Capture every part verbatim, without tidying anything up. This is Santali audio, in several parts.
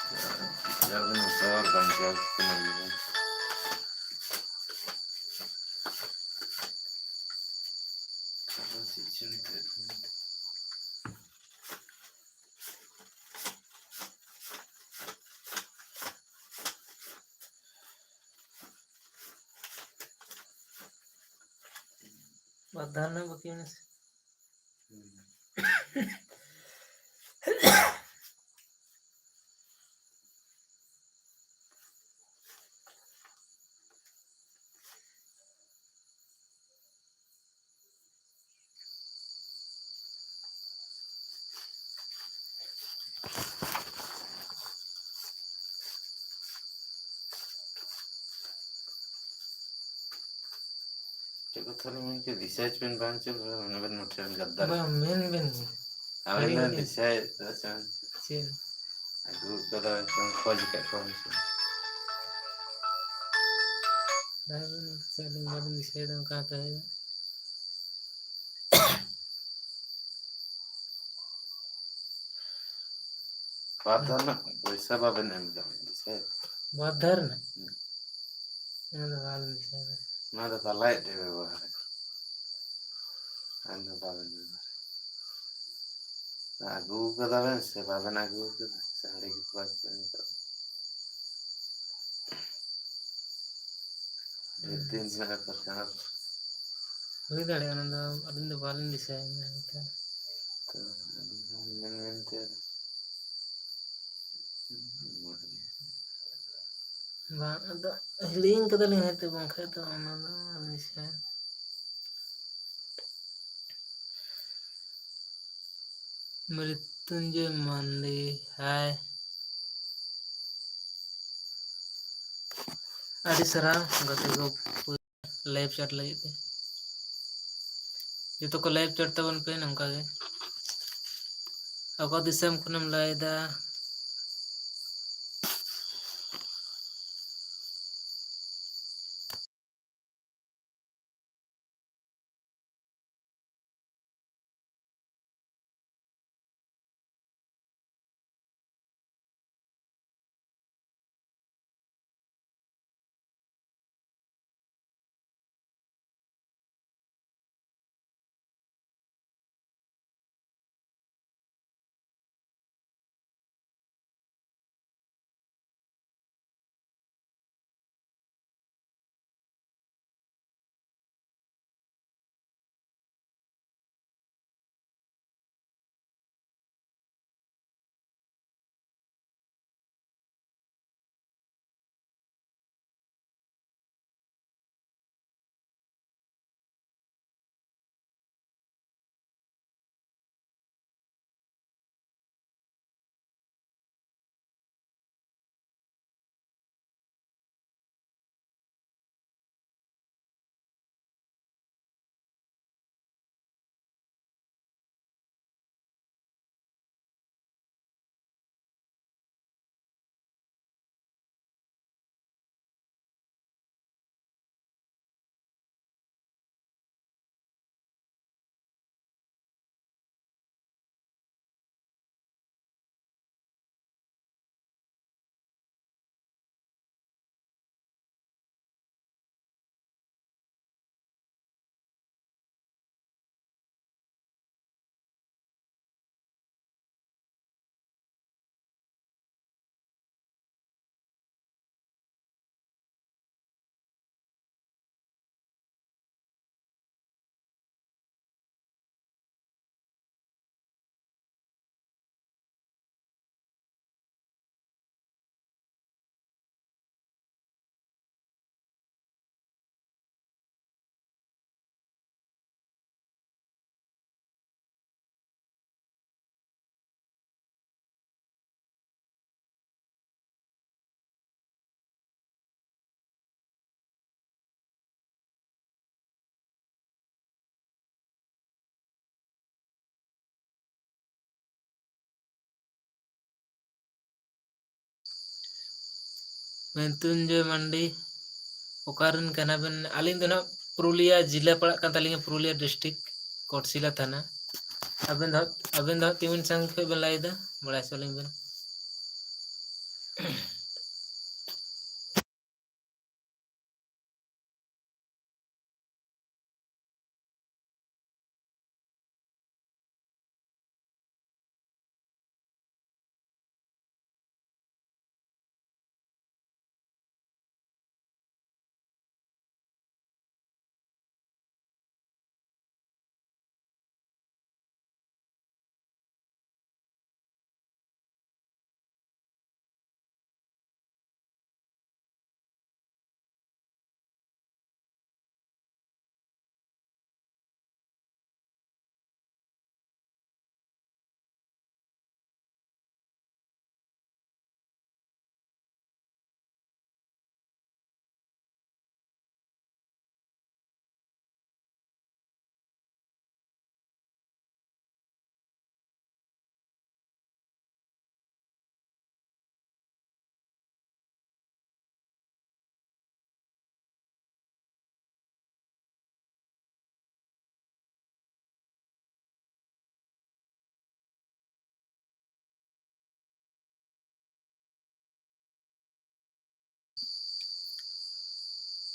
ᱪᱮᱫ ᱟᱫᱚᱢ ᱢᱮᱛᱟᱭᱟ, ᱵᱟᱧᱪᱟᱣ ᱠᱟᱛᱮ ᱢᱟ ᱞᱟᱹᱭ ᱢᱮ᱾ ᱟᱫᱚ ᱪᱮᱫ ᱪᱚ ᱱᱤᱛᱚᱜ ᱵᱟᱫᱷᱟ ᱨᱮᱱᱟᱜ ᱵᱟᱹᱠᱤ ᱢᱮᱱᱟᱜᱼᱟ ᱥᱮ? ᱪᱮᱫ ᱠᱟᱛᱷᱟ ᱞᱤᱧ ᱢᱮᱱ ᱠᱮᱫ? ᱫᱤᱥᱟᱹ ᱦᱚᱪᱚ ᱵᱮᱱ ᱵᱟᱝ ᱪᱮᱫ ᱵᱮᱱ ᱢᱮᱱᱟ, ᱵᱮᱱ ᱢᱚᱴᱷᱮ ᱵᱮᱱ ᱜᱟᱫᱫᱟᱨ᱾ ᱵᱟᱝ, ᱢᱮᱱ ᱵᱮᱱ᱾ ᱟᱵᱮᱱ ᱦᱤᱲᱤᱧ ᱵᱮᱱ ᱠᱮᱫ᱾ ᱫᱤᱥᱟᱹᱭᱮᱫ ᱫᱚ ᱪᱮᱫ? ᱪᱮᱫ? ᱟᱹᱜᱩ ᱠᱟᱫᱟ ᱵᱮᱱ ᱥᱮ ᱵᱟᱝ? ᱠᱷᱚᱡᱽ ᱟᱠᱟᱫ ᱠᱚᱣᱟ ᱵᱮᱱ ᱥᱮ ᱵᱟᱝ? ᱵᱟᱝ, ᱪᱮᱫ ᱞᱤᱧ ᱵᱟᱞᱤᱧ ᱫᱤᱥᱟᱹᱭᱮᱫᱟ ᱚᱱᱠᱟ ᱛᱟᱦᱮᱸ᱾ ᱵᱟᱨ ᱫᱷᱟᱣ ᱨᱮᱱᱟᱜ ᱯᱚᱭᱥᱟ ᱵᱟᱵᱮᱱ ᱮᱢ ᱠᱟᱜ ᱞᱤᱧᱟ ᱥᱮ? ᱵᱟᱨ ᱫᱷᱟᱣ ᱨᱮᱱᱟᱜ? ᱦᱩᱸ᱾ ᱚᱱᱟ ᱫᱚ ᱵᱟᱞᱤᱧ ᱫᱤᱥᱟᱹᱭᱮᱫᱟ᱾ ᱚᱱᱟ ᱫᱚ ᱯᱟᱞᱟᱭᱮᱫ ᱛᱮ ᱵᱮᱵᱚᱦᱟᱨ᱾ ᱟᱫᱚ ᱵᱟᱵᱮᱱ ᱵᱮᱵᱚᱦᱟᱨ᱾ ᱟᱹᱜᱩ ᱠᱟᱫᱟ ᱵᱮᱱ ᱥᱮ ᱵᱟᱵᱮᱱ ᱟᱹᱜᱩ ᱠᱟᱫᱟ? ᱥᱮ ᱦᱟᱺᱰᱤ ᱠᱚ ᱵᱟᱝ ᱯᱮ ᱮᱢ ᱠᱟᱫᱟ? ᱰᱷᱮᱨ ᱫᱤᱱ ᱨᱮᱱᱟᱜ ᱵᱮᱯᱟᱨ ᱠᱟᱱᱟ ᱛᱚ᱾ ᱦᱩᱭ ᱫᱟᱲᱮᱭᱟᱜᱼᱟ, ᱚᱱᱟ ᱫᱚ ᱟᱹᱞᱤᱧ ᱫᱚ ᱵᱟᱞᱤᱧ ᱫᱤᱥᱟᱹᱭᱟ ᱱᱤᱛᱚᱜ᱾ ᱛᱚ, ᱟᱹᱞᱤᱧ ᱦᱚᱸ ᱢᱮᱱ ᱢᱮᱱᱛᱮ ᱟᱫᱚ᱾ ᱵᱟᱝ, ᱟᱫᱚ ᱦᱤᱲᱤᱧ ᱠᱟᱫᱟᱞᱤᱧ ᱦᱚᱭᱛᱳ, ᱵᱟᱝᱠᱷᱟᱡ ᱫᱚ ᱚᱱᱟ ᱫᱚ ᱵᱟᱞᱤᱧ ᱫᱤᱥᱟᱹᱭᱟ᱾ ᱢᱨᱤᱛᱩᱧᱡᱚᱭ ᱢᱟᱱᱰᱤ, ᱦᱟᱭ᱾ ᱟᱹᱰᱤ ᱥᱟᱨᱦᱟᱣ ᱜᱟᱛᱮ ᱠᱚ live chat ᱞᱟᱹᱜᱤᱫ ᱛᱮ᱾ ᱡᱚᱛᱚ ᱠᱚ live chat ᱛᱟᱵᱚᱱ ᱯᱮ ᱱᱚᱝᱠᱟ ᱜᱮ᱾ ᱚᱠᱟ ᱫᱤᱥᱚᱢ ᱠᱷᱚᱱᱮᱢ ᱞᱟᱹᱭᱫᱟ? ᱢᱨᱤᱛᱩᱧᱡᱚᱭ ᱢᱟᱱᱰᱤ, ᱚᱠᱟ ᱨᱮᱱ ᱠᱟᱱᱟ ᱵᱮᱱ? ᱟᱹᱞᱤᱧ ᱫᱚ ᱱᱟᱦᱟᱜ ᱯᱩᱨᱩᱞᱤᱭᱟᱹ ᱡᱤᱞᱟ ᱯᱟᱲᱟᱜ ᱠᱟᱱ ᱛᱟᱹᱞᱤᱧᱟ, ᱯᱩᱨᱩᱞᱤᱭᱟᱹ district, ᱠᱚᱴᱥᱤᱞᱟ ᱛᱷᱟᱱᱟ᱾ ᱟᱵᱮᱱ ᱫᱚ, ᱟᱵᱮᱱ ᱫᱚ ᱦᱟᱸᱜ ᱛᱤᱢᱤᱱ ᱥᱟᱝ ᱠᱷᱚᱱ ᱵᱮᱱ ᱞᱟᱹᱭᱮᱫᱟ? ᱵᱟᱲᱟᱭ ᱦᱚᱪᱚ ᱞᱤᱧ ᱵᱮᱱ᱾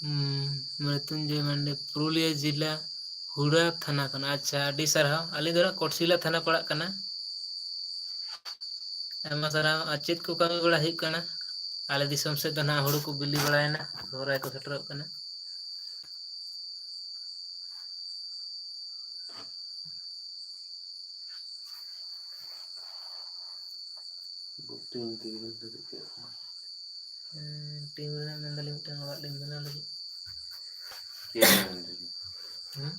ᱦᱩᱸ, ᱢᱨᱤᱛᱩᱧᱡᱚᱭ ᱢᱟᱱᱰᱤ, ᱯᱩᱨᱩᱞᱤᱭᱟᱹ ᱡᱤᱞᱟ, ᱦᱩᱲᱟ ᱛᱷᱟᱱᱟ ᱠᱟᱱᱟ᱾ ᱟᱪᱪᱷᱟ, ᱟᱹᱰᱤ ᱥᱟᱨᱦᱟᱣ᱾ ᱟᱹᱞᱤᱧ ᱫᱚ ᱱᱟᱜ ᱠᱚᱴᱥᱤᱞᱟ ᱛᱷᱟᱱᱟ ᱯᱟᱲᱟᱜ ᱠᱟᱱᱟ᱾ ᱟᱭᱢᱟ ᱥᱟᱨᱦᱟᱣ᱾ ᱟᱨ ᱪᱮᱫ ᱠᱚ ᱠᱟᱹᱢᱤ ᱵᱟᱲᱟ ᱦᱩᱭᱩᱜ ᱠᱟᱱᱟ? ᱟᱞᱮ ᱫᱤᱥᱚᱢ ᱥᱮᱫ ᱫᱚ ᱱᱟᱦᱟᱜ ᱦᱩᱲᱩ ᱠᱚ ᱵᱤᱞᱤ ᱵᱟᱲᱟᱭᱮᱱᱟ, ᱥᱚᱦᱨᱟᱭ ᱠᱚ ᱥᱮᱴᱮᱨᱚᱜ ᱠᱟᱱᱟ᱾ ᱴᱤᱢ ᱛᱮᱜᱮ ᱵᱚᱱ ᱫᱩᱲᱩᱵ ᱠᱮᱫ ᱠᱚᱣᱟ᱾ ᱦᱮᱸ, ᱴᱤᱢ ᱨᱮᱱᱟᱜ ᱢᱮᱱᱫᱟᱞᱤᱧ ᱢᱤᱫᱴᱟᱝ ᱚᱲᱟᱜ ᱞᱤᱧ ᱵᱮᱱᱟᱣ ᱞᱟᱹᱜᱤᱫ᱾ ᱪᱮᱫ ᱵᱮᱱ ᱢᱮᱱᱫᱟ? ᱦᱮᱸ?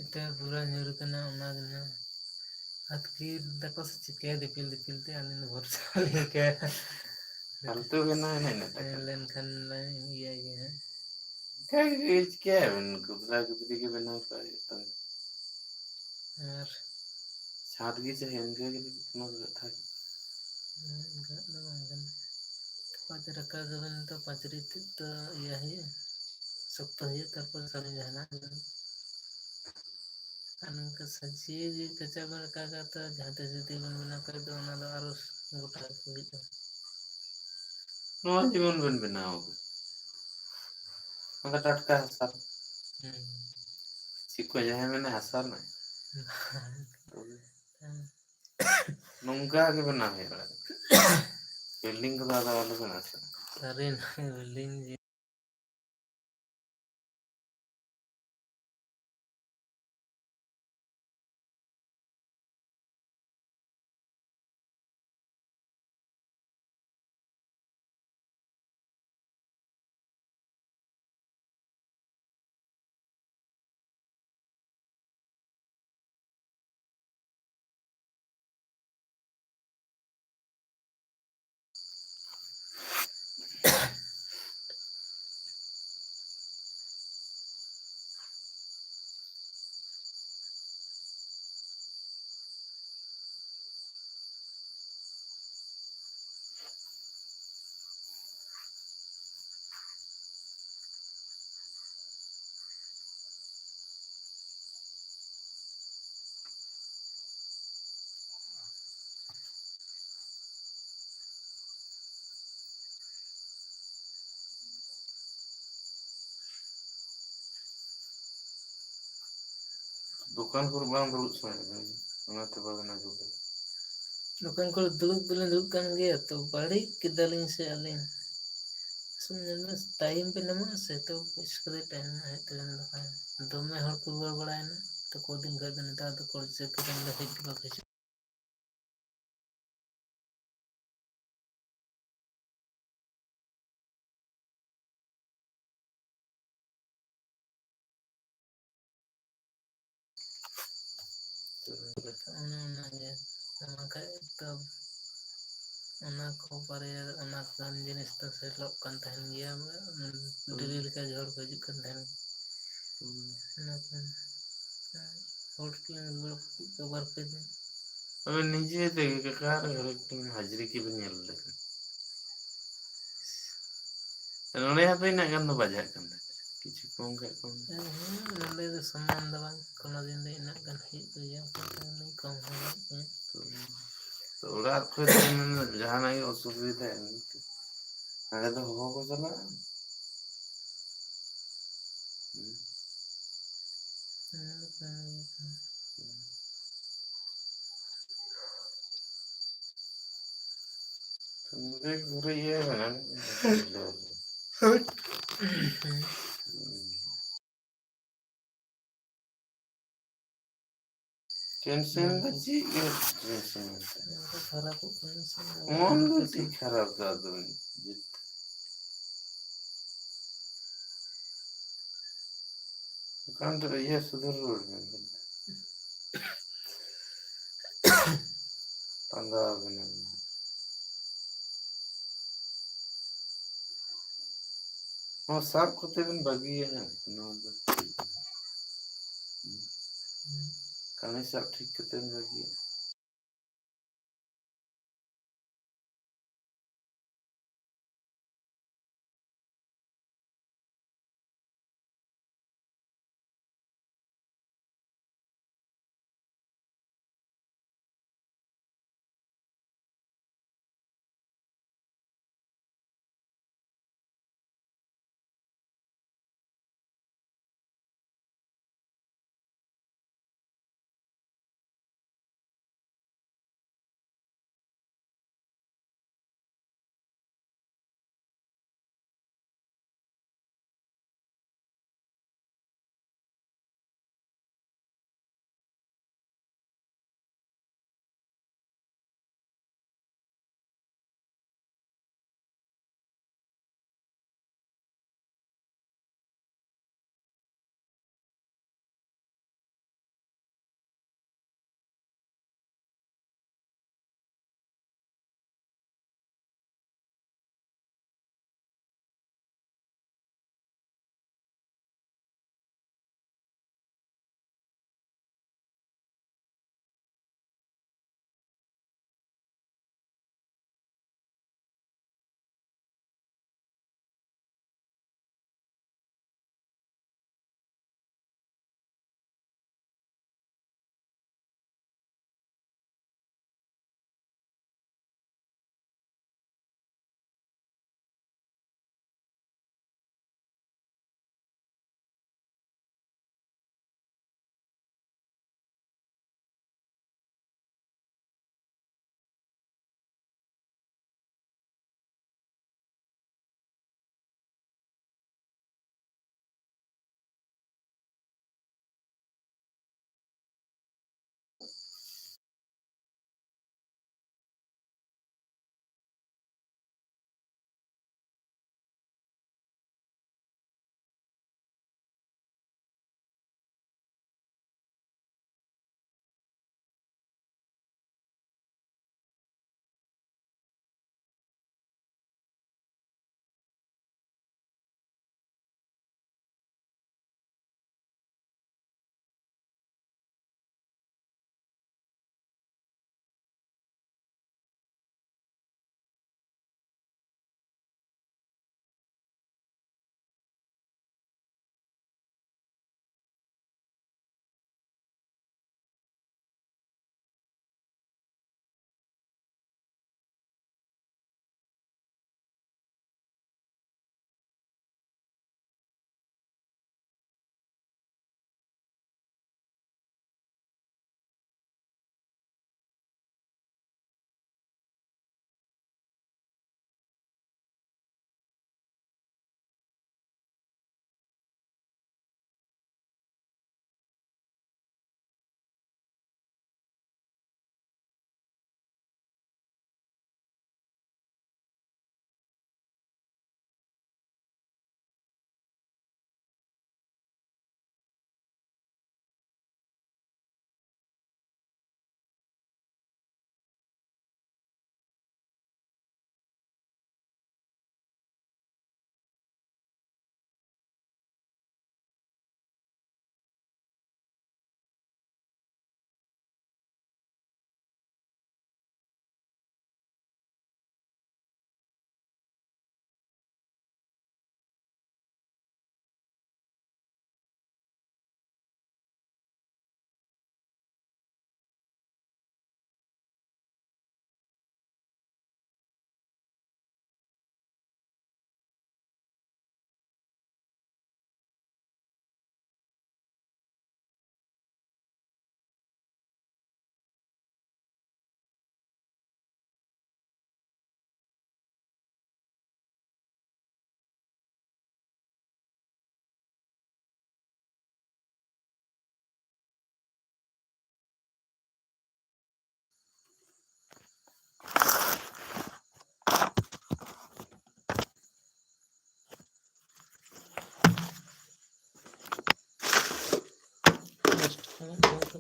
ᱤᱴᱟᱹ ᱯᱩᱨᱟᱹ ᱧᱩᱨ ᱠᱟᱱᱟ, ᱚᱱᱟ ᱜᱮ ᱱᱟᱜ ᱟᱹᱛᱠᱤᱨ ᱫᱟᱠᱚ ᱥᱮ ᱪᱤᱠᱟᱹ ᱫᱤᱯᱤᱞ ᱫᱤᱯᱤᱞ ᱛᱮ, ᱟᱹᱞᱤᱧ ᱫᱚ ᱵᱷᱚᱨᱥᱟ ᱵᱟᱹᱞᱤᱧ ᱟᱹᱭᱠᱟᱹᱣᱟ᱾ ᱯᱷᱟᱞᱛᱩ ᱜᱮ ᱱᱟᱜ ᱦᱮᱱᱟᱜ ᱤᱱᱟᱹ ᱴᱟᱠᱟ᱾ ᱧᱮᱞ ᱞᱮᱱᱠᱷᱟᱱ ᱞᱤᱧ ᱤᱭᱟᱹ ᱜᱮ ᱦᱟᱸᱜ᱾ ᱚᱱᱠᱟ ᱜᱮ ᱪᱤᱠᱟᱹᱭᱟᱵᱮᱱ, ᱜᱤᱫᱽᱨᱟᱹ ᱜᱤᱫᱽᱨᱤ ᱜᱮ ᱵᱮᱱᱟᱣ ᱠᱚᱜᱼᱟ ᱡᱚᱛᱚ ᱜᱮ᱾ ᱟᱨ ᱥᱟᱛ ᱜᱮ ᱪᱟᱹᱦᱤ, ᱤᱱᱠᱟᱹ ᱜᱮ ᱡᱩᱫᱤ ᱠᱳᱱᱳ ᱠᱟᱛᱷᱟ ᱜᱮ᱾ ᱦᱮᱸ, ᱚᱱᱠᱟ ᱫᱚ ᱵᱟᱝ ᱠᱟᱱᱟ᱾ ᱯᱟᱸᱪ ᱨᱟᱠᱟᱵ ᱫᱚ ᱢᱮᱱ ᱫᱚ ᱯᱟᱸᱪ ᱨᱤᱛᱤ ᱫᱚ ᱤᱭᱟᱹ ᱦᱩᱭᱩᱜᱼᱟ, ᱥᱚᱠᱛᱚ ᱦᱩᱭᱩᱜᱼᱟ, ᱛᱟᱨᱯᱚᱨ ᱥᱟᱨᱮᱡ ᱡᱟᱦᱟᱱᱟᱜ ᱜᱮ᱾ ᱟᱨ ᱱᱚᱝᱠᱟ ᱥᱟᱡᱤᱭᱟᱹ ᱜᱮ ᱠᱟᱸᱪᱟ ᱵᱚᱱ ᱨᱟᱠᱟᱵᱟ, ᱛᱚ ᱡᱟᱦᱟᱸ ᱛᱤᱥ ᱡᱩᱫᱤ ᱵᱚᱱ ᱵᱮᱱᱟᱣ ᱠᱷᱟᱡ ᱫᱚ ᱚᱱᱟ ᱫᱚ ᱟᱨᱚ ᱜᱚᱴᱟ ᱜᱮ ᱦᱩᱭᱩᱜᱼᱟ᱾ ᱱᱚᱣᱟ ᱡᱮᱢᱚᱱ ᱵᱮᱱ ᱵᱮᱱᱟᱣ ᱟᱠᱟᱫ, ᱚᱱᱟ ᱴᱟᱴᱠᱟ ᱦᱟᱥᱟ᱾ ᱦᱩᱸ᱾ ᱪᱮᱫ ᱠᱚ ᱡᱟᱦᱟᱸᱭ ᱢᱮᱱᱟ ᱦᱟᱥᱟ ᱨᱮᱱᱟᱜ? ᱦᱮᱸ᱾ ᱱᱚᱝᱠᱟ ᱜᱮ ᱵᱮᱱᱟᱣ ᱦᱩᱭᱩᱜᱼᱟ᱾ ᱵᱤᱞᱰᱤᱝ ᱠᱚᱫᱚ ᱟᱫᱚ ᱟᱞᱚᱵᱮᱱ ᱟᱥᱟᱜᱼᱟ᱾ ᱥᱟᱹᱨᱤᱱᱟᱜ ᱵᱤᱞᱰᱤᱝ ᱡᱮ ᱫᱚᱠᱟᱱ ᱠᱚᱨᱮ ᱵᱟᱝ ᱫᱩᱲᱩᱵ ᱥᱟᱱᱟᱭᱮᱫ ᱵᱮᱱᱟ, ᱚᱱᱟᱛᱮ ᱵᱟᱵᱮᱱ ᱟᱹᱜᱩ ᱠᱟᱫᱟ᱾ ᱫᱚᱠᱟᱱ ᱠᱚᱨᱮ ᱫᱩᱲᱩᱵ ᱫᱚᱞᱤᱧ ᱫᱩᱲᱩᱵ ᱠᱟᱱ ᱜᱮᱭᱟ, ᱛᱚ ᱵᱟᱹᱲᱤᱡ ᱠᱮᱫᱟᱞᱤᱧ ᱥᱮ ᱟᱹᱞᱤᱧ᱾ ᱟᱥᱚᱞ ᱧᱮᱞ ᱢᱮ, ᱴᱟᱭᱤᱢ ᱵᱮᱱ ᱮᱢᱚᱜᱼᱟ ᱥᱮ, ᱛᱚ ᱯᱚᱭᱥᱟ ᱠᱚᱫᱚ ᱴᱟᱭᱤᱢ ᱨᱮᱱᱟᱜ ᱦᱮᱡ ᱛᱟᱵᱮᱱ ᱫᱚᱠᱟᱱ᱾ ᱫᱚᱢᱮ ᱦᱚᱲ ᱠᱚ ᱨᱩᱣᱟᱹᱲ ᱵᱟᱲᱟᱭᱮᱱᱟ, ᱛᱚ ᱠᱚ ᱫᱤᱱ ᱠᱷᱚᱡ ᱫᱚ ᱱᱮᱛᱟᱨ ᱫᱚ ᱠᱚᱞ ᱪᱮᱠ ᱠᱟᱛᱮ ᱫᱚ ᱦᱮᱡ ᱜᱮ ᱵᱟᱠᱚ ᱦᱤᱡᱩᱜ᱾ ᱚᱱᱮ ᱚᱱᱟᱜᱮ᱾ ᱚᱱᱟ ᱠᱷᱟᱡ ᱛᱚ ᱚᱱᱟ ᱠᱚ ᱵᱟᱨᱭᱟ, ᱚᱱᱟ ᱠᱟᱱ ᱡᱤᱱᱤᱥ ᱫᱚ ᱥᱮᱴᱮᱨᱚᱜ ᱠᱟᱱ ᱛᱟᱦᱮᱱ ᱜᱮᱭᱟ᱾ ᱦᱩᱸ᱾ ᱰᱮᱞᱤ ᱞᱮᱠᱟ ᱦᱚᱲ ᱠᱚ ᱦᱤᱡᱩᱜ ᱠᱟᱱ ᱛᱟᱦᱮᱱ᱾ ᱦᱩᱸ᱾ ᱚᱱᱟ ᱠᱚ ᱦᱚᱲ ᱠᱤᱱ ᱨᱩᱣᱟᱹᱲ ᱠᱚ ᱵᱟᱨ ᱯᱮ ᱫᱤᱱ᱾ ᱟᱵᱮᱱ ᱱᱤᱡᱮ ᱛᱮᱜᱮ ᱚᱠᱟᱨᱮ ᱦᱟᱡᱽᱨᱤ ᱠᱤᱵᱮᱱ ᱧᱮᱞ ᱞᱮᱠᱷᱟᱱ? ᱱᱚᱰᱮ ᱦᱚᱸᱛᱚ ᱤᱱᱟᱹᱜ ᱜᱟᱱ ᱫᱚ ᱵᱟᱡᱟᱜ ᱠᱟᱱ ᱛᱟᱦᱮᱸᱫ, ᱠᱤᱪᱷᱩ ᱠᱚᱢ ᱠᱷᱟᱡ ᱠᱚᱢ᱾ ᱦᱮᱸ, ᱦᱮᱸ, ᱱᱚᱰᱮ ᱫᱚ ᱥᱚᱢᱟᱱ ᱫᱚ ᱵᱟᱝ, ᱠᱳᱱᱳ ᱫᱤᱱ ᱫᱚ ᱤᱱᱟᱹᱜ ᱜᱟᱱ ᱦᱩᱭᱩᱜ ᱜᱮᱭᱟ, ᱠᱳᱱᱳ ᱫᱤᱱ ᱠᱚᱢ ᱦᱚᱸ ᱦᱩᱭᱩᱜ ᱜᱮᱭᱟ᱾ ᱛᱚ, ᱛᱚ ᱚᱲᱟᱜ ᱠᱷᱚᱡ ᱫᱚ ᱢᱟᱱᱮ ᱡᱟᱦᱟᱱᱟᱜ ᱜᱮ ᱚᱥᱩᱵᱤᱫᱷᱟ ᱮᱢᱱᱤ ᱛᱮ ᱱᱚᱰᱮ ᱫᱚ ᱦᱚᱦᱚ ᱠᱚ ᱪᱟᱞᱟᱜᱼᱟ᱾ ᱦᱩᱸ᱾ ᱦᱮᱸ, ᱦᱮᱸ, ᱦᱮᱸ᱾ ᱛᱩᱢᱫᱟᱜ ᱜᱩᱨᱤᱡ ᱮ ᱢᱮᱱᱟᱢ᱾ ᱦᱳᱭ᱾ ᱴᱮᱱᱥᱮᱱ ᱫᱚ ᱪᱮᱫ ᱜᱮ ᱴᱮᱱᱥᱮᱱ ᱵᱟᱹᱱᱩᱜ᱾ ᱠᱷᱟᱨᱟᱯᱚᱜ ᱠᱟᱱᱟ ᱥᱮ? ᱢᱚᱱ ᱫᱚ ᱪᱮᱫ ᱠᱷᱟᱨᱟᱯ ᱫᱚ ᱟᱫᱚ? ᱚᱠᱟᱱ ᱨᱮ ᱤᱭᱟᱹ ᱥᱩᱫᱷᱟᱹᱨ ᱨᱩᱣᱟᱹᱲ ᱢᱮ᱾ ᱯᱟᱸᱡᱟ ᱟᱵᱤᱱᱟᱞᱤᱧ᱾ ᱱᱚᱣᱟ ᱥᱟᱵ ᱠᱟᱛᱮ ᱵᱤᱱ ᱵᱟᱹᱜᱤᱭᱟ ᱦᱟᱸᱜ, ᱱᱚᱣᱟ ᱫᱚ᱾ ᱠᱟᱹᱢᱤ ᱥᱟᱵ ᱴᱷᱤᱠ ᱠᱟᱛᱮ ᱵᱤᱱ ᱵᱟᱹᱜᱤᱭᱟ᱾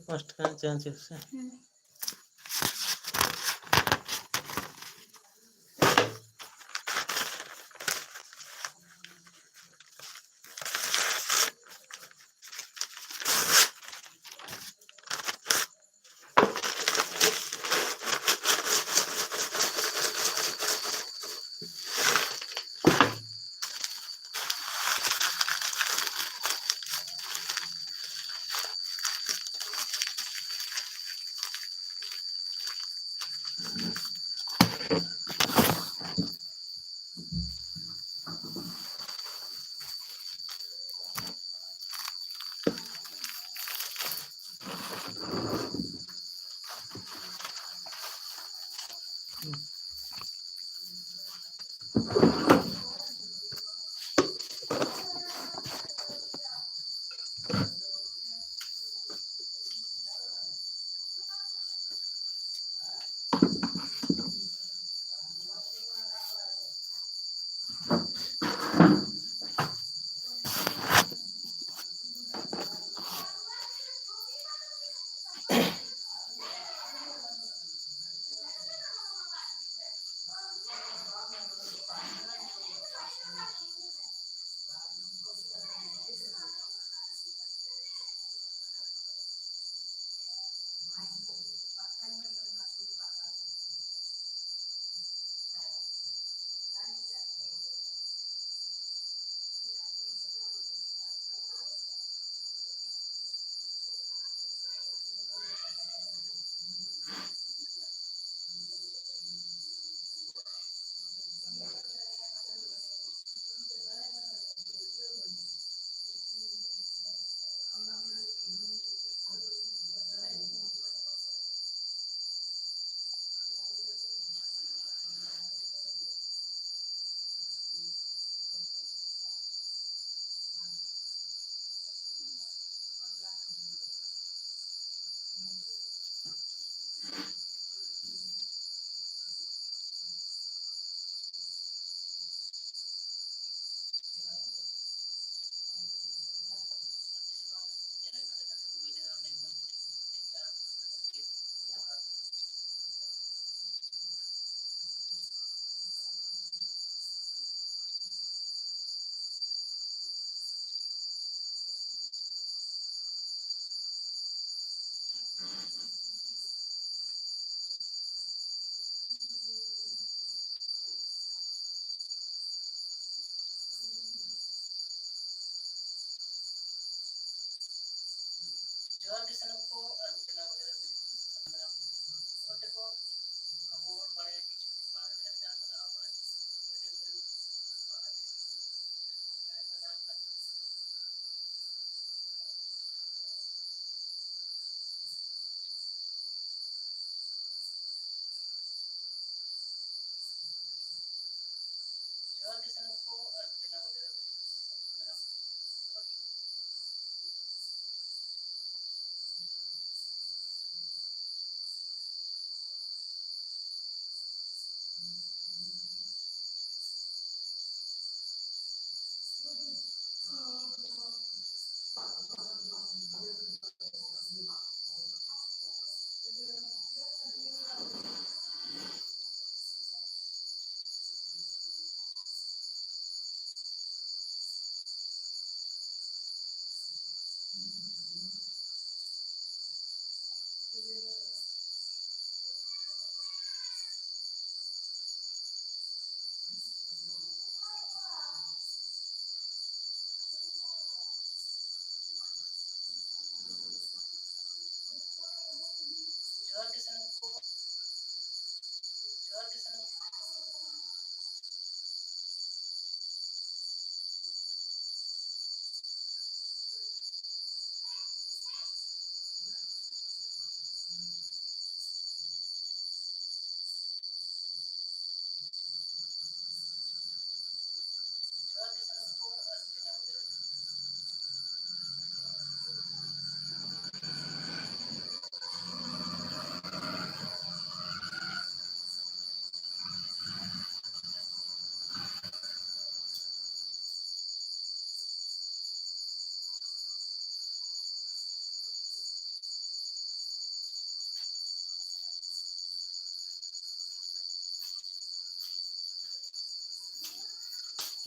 ᱯᱟᱸᱪ ᱴᱟᱠᱟ ᱨᱮᱱᱟᱜ ᱪᱟ ᱦᱚᱪᱚᱭ ᱯᱮᱥᱮ᱾ ᱡᱚᱦᱟᱨ ᱜᱮ ᱥᱟᱱᱟᱢ ᱠᱚ, ᱟᱨ ᱢᱤᱫ ᱫᱷᱟᱣ ᱵᱚᱱ ᱥᱟᱹᱜᱩᱱ ᱫᱟᱨᱟᱢ᱾ ᱜᱟᱛᱮ ᱠᱚ, ᱟᱵᱚ ᱵᱚᱱ ᱵᱟᱲᱟᱭᱟ ᱠᱤᱪᱷᱩ ᱫᱤᱱ ᱢᱟᱲᱟᱝ ᱨᱮ ᱡᱟᱦᱟᱸ ᱠᱟᱱᱟ ᱟᱵᱚᱨᱮᱱ ᱟᱹᱰᱤ ᱢᱟᱨᱟᱝ ᱢᱚᱦᱟᱨᱤᱥᱤ ᱡᱟᱦᱟᱸᱭ ᱠᱟᱱᱟ ᱡᱚᱦᱟᱨ ᱜᱮ ᱥᱟᱱᱟᱢ ᱠᱚ, ᱟᱨ ᱢᱤᱫ ᱫᱷᱟᱣ ᱵᱚᱱ ᱥᱟᱹᱜᱩᱱ ᱫᱟᱨᱟᱢ᱾ ᱡᱚᱦᱟᱨ ᱜᱮ ᱥᱟᱱᱟᱢ ᱠᱚ᱾ ᱡᱚᱦᱟᱨ ᱜᱮ ᱥᱟᱱᱟᱢ ᱠᱚ᱾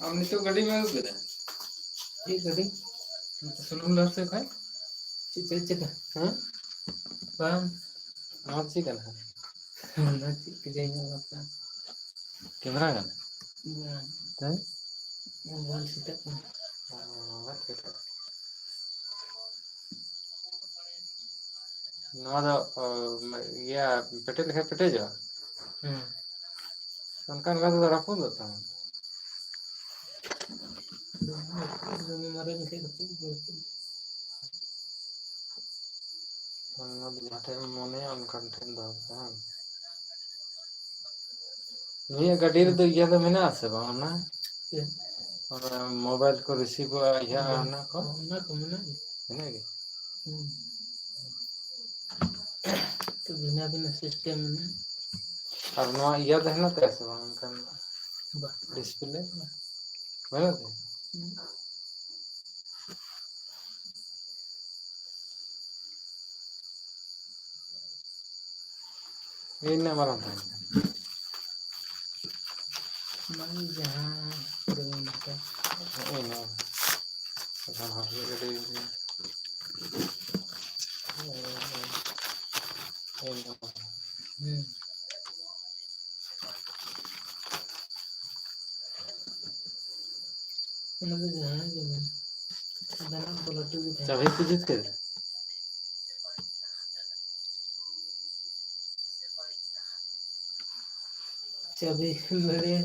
ᱟᱢ ᱱᱤᱛᱚᱜ ᱜᱟᱹᱰᱤᱢ ᱟᱹᱜᱩ ᱠᱮᱫᱟ? ᱪᱮᱫ ᱜᱟᱹᱰᱤ? ᱱᱚᱛᱮ ᱥᱩᱱᱩᱢ ᱞᱟᱦᱟ ᱥᱮᱫ ᱠᱷᱚᱱ? ᱪᱮᱫ, ᱪᱮᱫ, ᱪᱮᱫ? ᱦᱮᱸ? ᱵᱟᱝ᱾ ᱱᱚᱣᱟ ᱪᱮᱫ ᱠᱟᱱᱟ? ᱚᱱᱟ ᱪᱮᱫ ᱠᱚ ᱡᱮ ᱧᱮᱞᱚᱜ ᱠᱟᱱᱟ? ᱠᱮᱢᱮᱨᱟ ᱠᱟᱱᱟ? ᱵᱟᱝ᱾ ᱦᱮᱸ? ᱢᱳᱵᱟᱭᱤᱞ ᱥᱮᱴᱟᱜ ᱠᱟᱱᱟ᱾ ᱚ, ᱟᱪᱪᱷᱟ, ᱟᱪᱪᱷᱟ᱾ ᱱᱚᱣᱟ ᱫᱚ ᱚ, ᱤᱭᱟᱹ ᱯᱮᱴᱮᱡ ᱞᱮᱠᱷᱟᱱ ᱯᱮᱴᱮᱡᱚᱜᱼᱟ᱾ ᱦᱮᱸ᱾ ᱚᱱᱠᱟ ᱚᱱᱠᱟ ᱛᱮᱫᱚ ᱨᱟᱹᱯᱩᱫᱚᱜ ᱛᱟᱢᱟ᱾ ᱫᱚᱢᱮ ᱢᱟᱨᱮ ᱞᱮᱱᱠᱷᱟᱱ ᱨᱟᱹᱯᱩᱫ ᱜᱮᱭᱟ᱾ ᱚᱱᱟ ᱫᱚ ᱡᱟᱦᱟᱸ ᱴᱷᱮᱱ ᱮᱢ ᱢᱚᱱᱮᱭᱟ ᱚᱱᱠᱟᱱ ᱴᱷᱮᱱ ᱫᱚᱦᱚ ᱠᱟᱜᱼᱟ, ᱵᱟᱝ? ᱱᱩᱭᱟᱜ ᱜᱟᱹᱰᱤ ᱨᱮᱫᱚ ᱤᱭᱟᱹ ᱫᱚ ᱢᱮᱱᱟᱜ ᱟᱥᱮ ᱵᱟᱝ? ᱚᱱᱟ ᱪᱮᱫ? ᱚᱱᱟ ᱢᱳᱵᱟᱭᱤᱞ ᱠᱚ ᱨᱤᱥᱤᱵᱷᱚᱜᱼᱟ, ᱤᱭᱟᱹ, ᱵᱟᱝ, ᱚᱱᱟ ᱠᱚ? ᱚᱱᱟ ᱠᱚ ᱢᱮᱱᱟᱜ ᱜᱮᱭᱟ᱾ ᱢᱮᱱᱟᱜ ᱜᱮ? ᱦᱩᱸ᱾ ᱛᱚ ᱵᱷᱤᱱᱟᱹ ᱵᱷᱤᱱᱟᱹ ᱥᱤᱥᱴᱮᱢ ᱢᱮᱱᱟᱜᱼᱟ᱾ ᱟᱨ ᱱᱚᱣᱟ ᱤᱭᱟᱹ ᱫᱚ ᱦᱮᱱᱟᱜ ᱛᱟᱭᱟ ᱥᱮ ᱵᱟᱝ? ᱚᱱᱠᱟᱱ ᱵᱟ᱾ ᱰᱤᱥᱯᱞᱮ? ᱵᱟᱹᱱᱩᱜ ᱛᱟᱭᱟ? ᱦᱩᱸ᱾ ᱤᱧ ᱨᱮᱱᱟᱜ ᱢᱟᱨᱟᱝ ᱛᱟᱦᱮᱱ ᱠᱟᱱᱟ᱾ ᱚᱱᱟ ᱜᱮ ᱡᱟᱦᱟᱸ ᱯᱩᱨᱟᱹ ᱢᱮᱱᱟᱜ ᱛᱟᱭ᱾ ᱦᱳᱭ, ᱱᱚᱣᱟ᱾ ᱮᱱᱠᱷᱟᱱ ᱦᱚᱲ ᱜᱮ ᱟᱹᱰᱤ ᱦᱩᱸ᱾ ᱚᱱᱟ ᱫᱚ ᱡᱟᱦᱟᱸ ᱜᱮ ᱢᱮᱱ, ᱟᱫᱚ ᱚᱱᱟ ᱫᱚ ᱞᱟᱹᱴᱩ ᱜᱮ ᱛᱟᱦᱮᱱᱟ᱾ ᱪᱟᱹᱵᱤ ᱠᱚ ᱡᱩᱛ ᱠᱮᱫᱟ? ᱪᱟᱹᱵᱤ ᱵᱟᱹᱲᱤ,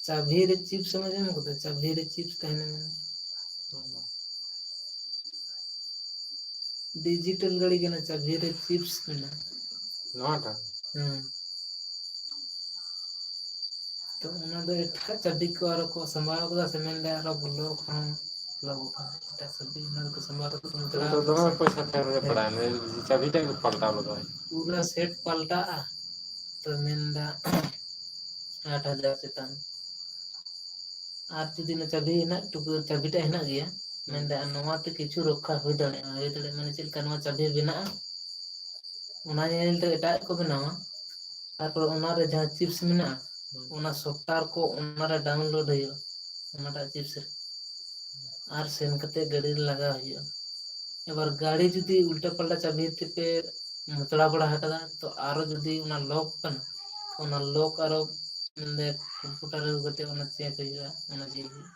ᱪᱟᱹᱵᱤ ᱨᱮ ᱪᱤᱯᱥ ᱮᱢ ᱟᱸᱡᱚᱢ ᱠᱟᱫᱟ? ᱪᱟᱹᱵᱤ ᱨᱮ ᱪᱤᱯᱥ ᱛᱟᱦᱮᱱᱟ ᱢᱮᱱᱛᱮ᱾ ᱰᱤᱡᱤᱴᱟᱞ ᱜᱟᱹᱲᱤ ᱠᱟᱱᱟ, ᱪᱟᱹᱵᱤ ᱨᱮ ᱪᱤᱯᱥ ᱢᱮᱱᱟᱜᱼᱟ᱾ ᱱᱚᱣᱟᱴᱟᱜ? ᱦᱮᱸ᱾ ᱛᱚ ᱚᱱᱟ ᱫᱚ ᱮᱴᱟᱜ ᱪᱟᱹᱵᱤ ᱠᱚ ᱟᱨᱚ ᱠᱚ ᱥᱟᱢᱵᱟᱣ ᱠᱟᱫᱟ ᱥᱮ ᱢᱮᱱᱫᱟ ᱟᱨᱚ ᱵᱚᱞᱚ ᱠᱷᱚᱱ ᱞᱚᱜᱚ ᱠᱷᱚᱱ ᱮᱴᱟᱜ ᱪᱟᱹᱵᱤ ᱚᱱᱟ ᱫᱚᱠᱚ ᱥᱟᱢᱵᱟᱣ ᱠᱟᱛᱮ ᱠᱚ ᱛᱚ ᱢᱮᱛᱟᱜᱼᱟ ᱫᱚᱢᱮ ᱯᱚᱭᱥᱟ ᱯᱷᱮᱨ ᱨᱮ ᱦᱮᱸ᱾ ᱯᱟᱲᱟᱜᱼᱟ, ᱱᱩᱭ ᱪᱟᱹᱵᱤᱴᱟᱜ ᱜᱮ ᱯᱟᱞᱴᱟᱣ ᱞᱟᱜᱟᱣ᱾ ᱯᱩᱨᱟᱹ ᱥᱮᱴ ᱯᱟᱞᱴᱟᱜᱼᱟ᱾ ᱛᱚ ᱢᱮᱱᱫᱟ ᱟᱴ ᱦᱟᱡᱟᱨ ᱪᱮᱛᱟᱱ᱾ ᱟᱨ ᱡᱩᱫᱤ ᱚᱱᱟ ᱪᱟᱹᱵᱤ ᱦᱮᱱᱟᱜ, ᱴᱩᱠᱩ ᱪᱟᱹᱵᱤᱴᱟᱜ ᱦᱮᱱᱟᱜ ᱜᱮᱭᱟ, ᱦᱩᱸ᱾ ᱢᱮᱱᱫᱟ ᱟᱨ ᱱᱚᱣᱟ ᱛᱮ ᱠᱤᱪᱷᱩ ᱨᱚᱠᱠᱷᱟ ᱦᱩᱭ ᱫᱟᱲᱮᱭᱟᱜᱼᱟ᱾ ᱦᱩᱭ ᱫᱟᱲᱮᱭᱟᱜᱼᱟ ᱢᱟᱱᱮ ᱪᱮᱫ ᱞᱮᱠᱟ? ᱱᱚᱣᱟ ᱪᱟᱹᱵᱤ ᱵᱮᱱᱟᱜᱼᱟ, ᱚᱱᱟ ᱧᱮᱞ ᱛᱮ ᱮᱴᱟᱜ ᱠᱚ ᱵᱮᱱᱟᱣᱟ, ᱛᱟᱨᱯᱚᱨ ᱚᱱᱟᱨᱮ ᱡᱟᱦᱟᱸ ᱪᱤᱯᱥ ᱢᱮᱱᱟᱜᱼᱟ, ᱦᱩᱸ᱾ ᱚᱱᱟ ᱥᱚᱯᱴᱣᱮᱭᱟᱨ ᱠᱚ ᱚᱱᱟᱨᱮ ᱰᱟᱣᱩᱱᱞᱳᱰ ᱦᱩᱭᱩᱜᱼᱟ, ᱚᱱᱟᱴᱟᱜ ᱪᱤᱯᱥ ᱨᱮ᱾ ᱟᱨ ᱥᱮᱱ ᱠᱟᱛᱮ ᱜᱟᱹᱰᱤ ᱨᱮ ᱞᱟᱜᱟᱣ ᱦᱩᱭᱩᱜᱼᱟ᱾ ᱮᱵᱟᱨ ᱜᱟᱹᱰᱤ ᱡᱩᱫᱤ ᱩᱞᱴᱟᱹ ᱯᱟᱞᱴᱟ ᱪᱟᱹᱵᱤ ᱛᱮᱯᱮ ᱢᱚᱛᱲᱟ ᱵᱟᱲᱟ ᱟᱠᱟᱫᱟ, ᱛᱚ ᱟᱨᱚ ᱡᱩᱫᱤ ᱚᱱᱟ ᱞᱚᱠ ᱠᱟᱱᱟ, ᱚᱱᱟ ᱞᱚᱠ ᱟᱨᱚ ᱱᱚᱰᱮ ᱠᱚᱢᱯᱩᱴᱟᱨ ᱟᱹᱜᱩ ᱠᱟᱛᱮ ᱚᱱᱟ ᱪᱮᱠ ᱦᱩᱭᱩᱜᱼᱟ, ᱚᱱᱟ ᱪᱮᱠ ᱦᱩᱭᱩᱜᱼᱟ᱾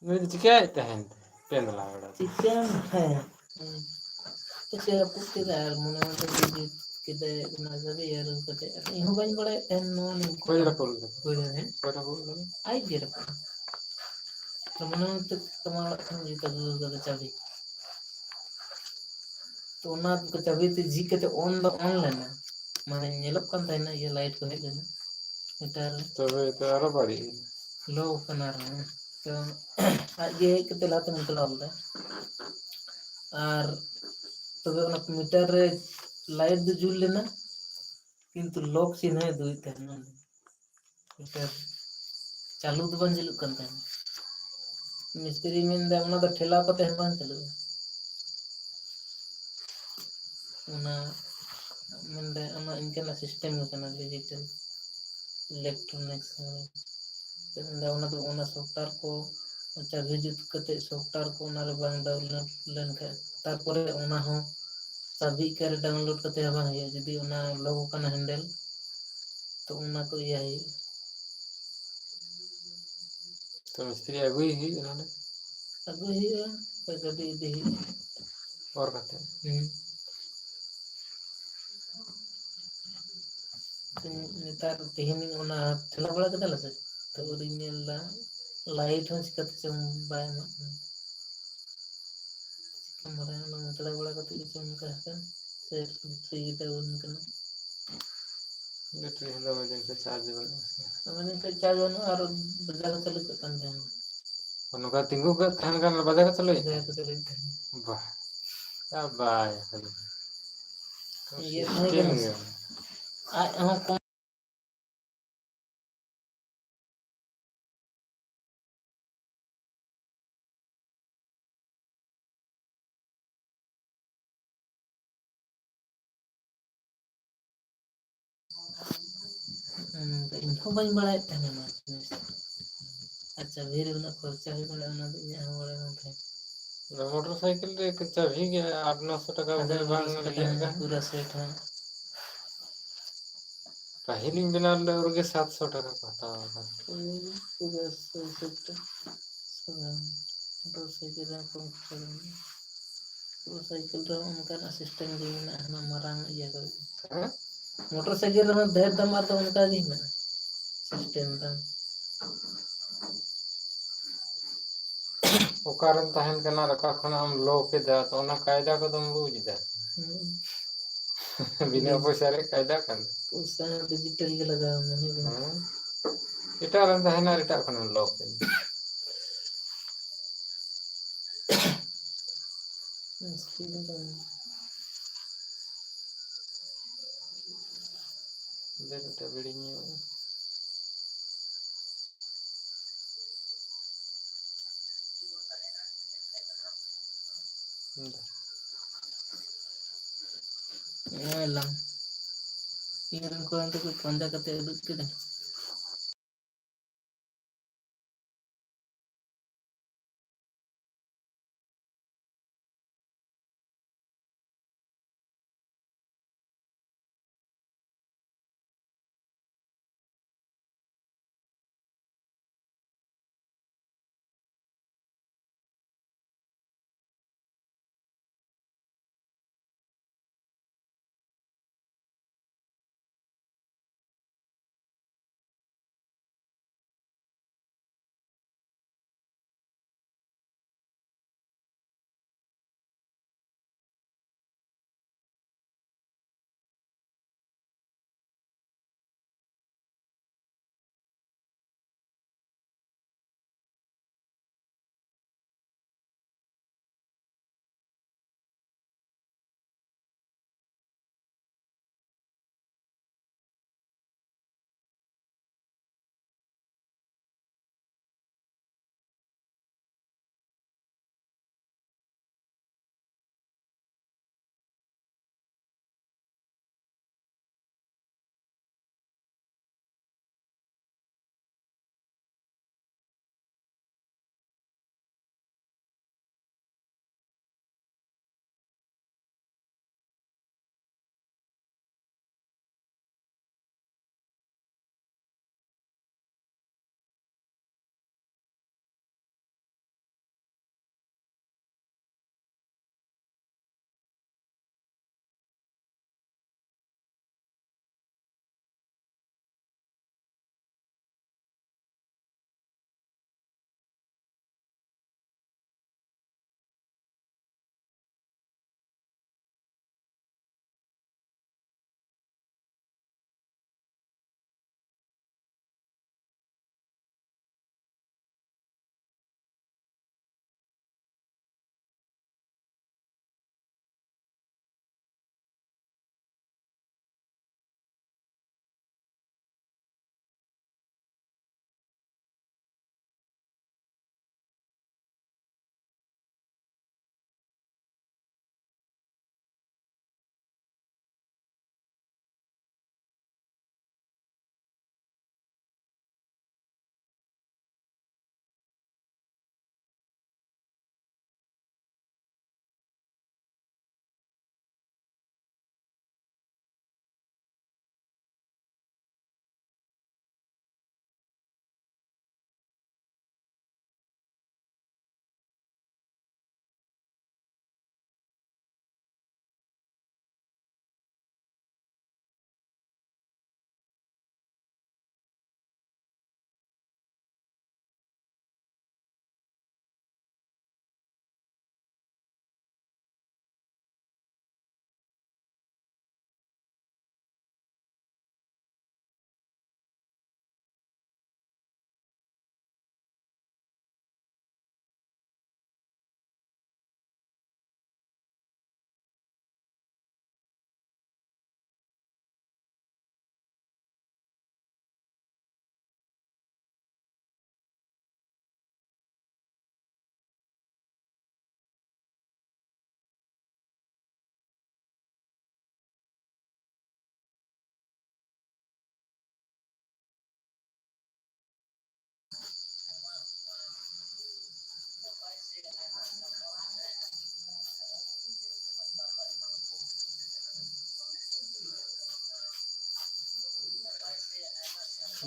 ᱱᱩᱭ ᱫᱚ ᱪᱤᱠᱟᱹᱭᱮᱫ ᱛᱟᱦᱮᱱ ᱛᱮ? ᱯᱮᱱᱫᱞᱟ ᱵᱟᱲᱟ᱾ ᱪᱤᱠᱟᱹᱭᱟᱢ ᱦᱮᱸ᱾ ᱦᱩᱸ᱾ ᱪᱮᱫ ᱮ ᱨᱟᱹᱯᱩᱫ ᱠᱮᱫᱟ ᱟᱨ ᱢᱚᱱᱮ ᱢᱚᱱᱮ ᱛᱮ ᱡᱩᱛ ᱠᱮᱫᱟᱭ, ᱚᱱᱟ ᱜᱟᱹᱰᱤ ᱟᱹᱨᱩ ᱠᱟᱛᱮ᱾ ᱟᱫᱚ ᱤᱧ ᱦᱚᱸ ᱵᱟᱹᱧ ᱵᱟᱲᱟᱭᱮᱫ ᱛᱟᱦᱮᱱ ᱱᱚᱣᱟ ᱱᱚᱝᱠᱟ᱾ ᱚᱠᱚᱭ ᱨᱟᱹᱯᱩᱫ ᱞᱮᱫᱟ? ᱦᱩᱭ ᱞᱮᱱᱟ, ᱦᱮᱸ? ᱚᱠᱚᱭ ᱨᱟᱹᱯᱩᱫ ᱞᱮᱫᱟ? ᱟᱡ ᱜᱮ ᱨᱟᱹᱯᱩᱫ᱾ ᱛᱚ ᱢᱚᱱᱮ ᱢᱚᱱᱮ ᱛᱮ ᱛᱟᱢᱟ ᱚᱲᱟᱜ ᱠᱷᱚᱱ ᱡᱩᱛ ᱟᱹᱜᱩ ᱠᱟᱫᱟ ᱪᱟᱹᱵᱤ᱾ ᱛᱚ ᱚᱱᱟ ᱪᱟᱹᱵᱤ ᱛᱮ ᱡᱷᱤᱡ ᱠᱟᱛᱮ on ᱫᱚ on ᱞᱮᱱᱟ, ᱢᱟᱱᱮ ᱧᱮᱞᱚᱜ ᱠᱟᱱ ᱛᱟᱦᱮᱱᱟ, ᱤᱭᱟᱹ light ᱠᱚ ᱦᱮᱡ ᱞᱮᱱᱟ ᱢᱤᱴᱟᱨ᱾ ᱛᱚᱵᱮ ᱛᱚ ᱟᱨᱚ ᱵᱟᱹᱲᱤᱡ ᱮᱱᱟ᱾ Low ᱠᱟᱱᱟ ᱟᱨᱦᱚᱸ᱾ ᱛᱚ ᱟᱡ ᱜᱮ ᱦᱮᱡ ᱠᱟᱛᱮ ᱞᱟᱦᱟᱛᱮ ᱢᱚᱛᱞᱚᱵ ᱞᱮᱫᱟ᱾ ᱟᱨ ᱛᱚᱵᱮ ᱚᱱᱟ ᱢᱤᱴᱟᱨ ᱨᱮ light ᱫᱚ ᱡᱩᱞ ᱞᱮᱱᱟ, ᱠᱤᱱᱛᱩ lock ᱪᱤᱱᱦᱟᱹᱭ ᱩᱫᱩᱜ ᱮᱫ ᱛᱟᱦᱮᱱᱟ᱾ ᱢᱤᱴᱟᱨ ᱪᱟᱹᱞᱩ ᱫᱚ ᱵᱟᱝ ᱪᱟᱹᱞᱩᱜ ᱠᱟᱱ ᱛᱟᱦᱮᱱᱟ᱾ ᱢᱤᱥᱛᱨᱤ ᱢᱮᱱᱫᱟ, "ᱚᱱᱟ ᱫᱚ ᱴᱷᱮᱞᱟᱣ ᱠᱟᱛᱮ ᱦᱚᱸ ᱵᱟᱝ ᱪᱟᱹᱞᱩᱜᱼᱟ᱾" ᱚᱱᱟ ᱢᱮᱱᱫᱟ, ᱚᱱᱟ ᱤᱱᱠᱟᱹᱱᱟᱜ system ᱜᱮ ᱠᱟᱱᱟ, digital electronics᱾ ᱢᱮᱱᱫᱟ, ᱚᱱᱟ ᱫᱚ, ᱚᱱᱟ software ᱠᱚ, ᱪᱟᱹᱵᱤ ᱡᱩᱛ ᱠᱟᱛᱮ software ᱠᱚ ᱚᱱᱟᱨᱮ ᱵᱟᱝ download ᱞᱮᱱᱠᱷᱟᱱ, ᱛᱟᱨᱯᱚᱨᱮ ᱚᱱᱟ ᱦᱚᱸ ᱪᱟᱹᱵᱤ ᱚᱠᱟᱨᱮ download ᱠᱟᱛᱮ ᱦᱚᱸ ᱵᱟᱝ ᱦᱩᱭᱩᱜᱼᱟ, ᱡᱩᱫᱤ ᱚᱱᱟ lock ᱠᱟᱱᱟ handle, ᱛᱚ ᱚᱱᱟ ᱠᱚ ᱤᱭᱟᱹ ᱦᱩᱭᱩᱜᱼᱟ᱾ ᱛᱚ ᱢᱤᱥᱛᱨᱤ ᱟᱹᱜᱩᱭ ᱦᱩᱭᱩᱜᱼᱟ ᱱᱚᱰᱮ? ᱟᱹᱜᱩᱭ ᱦᱩᱭᱩᱜᱼᱟ, ᱥᱮ ᱜᱟᱹᱰᱤ ᱤᱫᱤ ᱦᱩᱭᱩᱜᱼᱟ᱾ ᱚᱨ ᱠᱟᱛᱮ? ᱦᱩᱸ᱾ ᱛᱮᱦᱮᱧ, ᱱᱮᱛᱟᱨ ᱛᱮᱦᱮᱧ ᱚᱱᱟ ᱴᱷᱮᱞᱟᱣ ᱵᱟᱲᱟ ᱠᱮᱫᱟ ᱞᱮ ᱥᱮ? ᱛᱚ ᱩᱱᱤᱧ ᱧᱮᱞ ᱮᱫᱟ, light ᱦᱚᱸ ᱪᱤᱠᱟᱹᱛᱮ ᱪᱚᱝ ᱵᱟᱭ ᱮᱢᱟᱜ ᱠᱟᱱᱟ᱾ ᱪᱤᱠᱟᱹᱢ ᱵᱟᱲᱟᱭᱟ, ᱚᱱᱟ ᱢᱚᱛᱞᱚᱵ ᱵᱟᱲᱟ ᱠᱟᱛᱮ ᱜᱮ ᱪᱚᱝ ᱚᱱᱠᱟ ᱦᱟᱯᱮ, ᱥᱮ ᱵᱮᱴᱨᱤ ᱜᱮ ᱰᱟᱣᱩᱱ ᱠᱟᱱᱟ᱾ ᱵᱮᱴᱨᱤ ᱦᱚᱸ ᱫᱚᱢᱮ ᱫᱤᱱ ᱠᱷᱚᱱ ᱪᱟᱨᱡᱽ ᱵᱟᱹᱱᱩᱜᱼᱟ ᱥᱮ᱾ ᱫᱚᱢᱮ ᱫᱤᱱ ᱠᱷᱚᱱ ᱪᱟᱨᱡᱽ ᱵᱟᱹᱱᱩᱜᱼᱟ ᱟᱨ ᱵᱟᱡᱟᱨ ᱦᱚᱸ ᱪᱟᱹᱞᱩ ᱠᱟᱜ ᱠᱟᱱ ᱛᱟᱦᱮᱱᱟ᱾ ᱱᱚᱝᱠᱟ ᱛᱤᱸᱜᱩ ᱠᱟᱜ ᱛᱟᱦᱮᱱ ᱠᱷᱟᱱ ᱵᱟᱡᱟᱨ ᱦᱚᱸ ᱪᱟᱹᱞᱩᱭᱮᱫ ᱵᱟᱡᱟᱨ ᱛᱟᱦᱮᱱᱟ? ᱦᱚᱸ ᱪᱟᱹᱞᱩᱭᱮᱫ ᱛᱟᱦᱮᱱᱟ᱾ ᱵᱟᱦ, ᱪᱟᱵᱟᱭ ᱠᱟᱱᱟ᱾ ᱤᱭᱟᱹ ᱛᱟᱦᱮᱸ ᱥᱤᱥᱴᱮᱢ ᱠᱟᱱᱟ ᱜᱮ ᱥᱮ? ᱵᱟᱹᱱᱩᱜᱼᱟ᱾ ᱟᱡ ᱦᱚᱸ ᱠᱚᱢ ᱦᱩᱸ, ᱤᱧ ᱦᱚᱸ ᱵᱟᱹᱧ ᱵᱟᱲᱟᱭᱮᱫ ᱛᱟᱦᱮᱱᱟ ᱱᱚᱣᱟ ᱡᱤᱱᱤᱥ᱾ ᱟᱪᱪᱷᱟ, ᱵᱤᱨ ᱨᱮ ᱩᱱᱟᱹᱜ ᱠᱷᱚᱨᱪᱟ ᱦᱩᱭ ᱫᱟᱲᱮᱭᱟᱜᱼᱟ, ᱚᱱᱟ ᱫᱚ ᱤᱧᱟᱹᱜ ᱦᱚᱸ ᱵᱟᱲᱟᱭ ᱵᱟᱝ ᱛᱟᱦᱮᱸ ᱠᱟᱱᱟ᱾ ᱚᱱᱟ ᱢᱚᱴᱚᱨ ᱥᱟᱭᱠᱮᱞ ᱨᱮ ᱪᱟᱹᱵᱤ ᱜᱮ ᱟᱴ ᱱᱚᱥᱚ ᱴᱟᱠᱟ ᱟᱫᱚ ᱵᱚᱞᱮ ᱵᱟᱝ ᱯᱩᱨᱟᱹ ᱥᱮᱴ ᱤᱭᱟᱹᱜ ᱦᱚᱸ, ᱠᱟᱱ᱾ ᱯᱩᱨᱟᱹ ᱥᱮᱴ ᱦᱚᱸ᱾ ᱯᱟᱹᱦᱤᱞᱤᱧ ᱵᱮᱱᱟᱣ ᱞᱮᱫᱟ, ᱩᱱ ᱨᱮᱜᱮ ᱥᱟᱛᱥᱚ ᱴᱟᱠᱟ ᱠᱚ ᱦᱟᱛᱟᱣ ᱟᱠᱟᱫᱟ᱾ ᱯᱩᱨᱟᱹ ᱥᱮᱴ ᱥᱟᱫᱟ ᱢᱚᱴᱚᱨ ᱥᱟᱭᱠᱮᱞ ᱨᱮ ᱠᱚᱢ ᱠᱷᱚᱨᱪᱟ ᱢᱮᱱᱟᱜᱼᱟ᱾ ᱢᱚᱴᱚᱨ ᱥᱟᱭᱠᱮᱞ ᱨᱮᱦᱚᱸ ᱚᱱᱠᱟᱱᱟᱜ ᱥᱤᱥᱴᱮᱢ ᱜᱮ ᱢᱮᱱᱟᱜᱼᱟ, ᱦᱟᱱᱟ ᱢᱟᱨᱟᱝ ᱤᱭᱟᱹ ᱠᱚ᱾ ᱦᱮᱸ? ᱢᱚᱴᱚᱨ ᱥᱟᱭᱠᱮᱞ ᱨᱮᱦᱚᱸ ᱰᱷᱮᱨ ᱫᱟᱢ ᱟᱨ ᱫᱚ ᱚᱱᱠᱟ ᱜᱮ ᱢᱮᱱᱟᱜᱼᱟ ᱥᱤᱥᱴᱮᱢ ᱫᱚ᱾ ᱚᱠᱟᱨᱮᱢ ᱛᱟᱦᱮᱱ ᱠᱟᱱᱟ ᱟᱨ ᱚᱠᱟ ᱠᱷᱚᱱᱟᱜ ᱮᱢ ᱞᱚ ᱠᱮᱫᱟ, ᱛᱚ ᱚᱱᱟ ᱠᱟᱭᱫᱟ ᱠᱚᱫᱚᱢ ᱵᱩᱡᱽ ᱮᱫᱟ? ᱦᱩᱸ᱾ ᱵᱤᱱᱟᱹ ᱯᱚᱭᱥᱟ ᱨᱮ ᱠᱟᱭᱫᱟ ᱠᱟᱱᱟ᱾ ᱯᱚᱭᱥᱟ ᱦᱚᱸ ᱰᱤᱡᱤᱴᱟᱞ ᱜᱮ ᱞᱟᱜᱟᱣ ᱟᱢᱟ, ᱦᱮᱸ ᱵᱟᱝ? ᱦᱮᱸ᱾ ᱮᱴᱟᱜ ᱨᱮᱢ ᱛᱟᱦᱮᱱᱟ ᱟᱨ ᱮᱴᱟᱜ ᱠᱷᱚᱱᱮᱢ ᱞᱚ ᱠᱮᱫᱟ᱾ ᱢᱩᱥᱠᱤᱞ ᱫᱚ᱾ ᱫᱮᱱ ᱢᱤᱫᱴᱮᱡ ᱵᱤᱲᱤ ᱧᱩ᱾ ᱧᱮᱞᱟᱢ᱾ ᱤᱧ ᱨᱮᱱ ᱠᱚᱲᱟ ᱫᱚᱠᱚ ᱯᱟᱸᱡᱟ ᱠᱟᱛᱮ ᱩᱫᱩᱜ ᱠᱮᱫᱟ᱾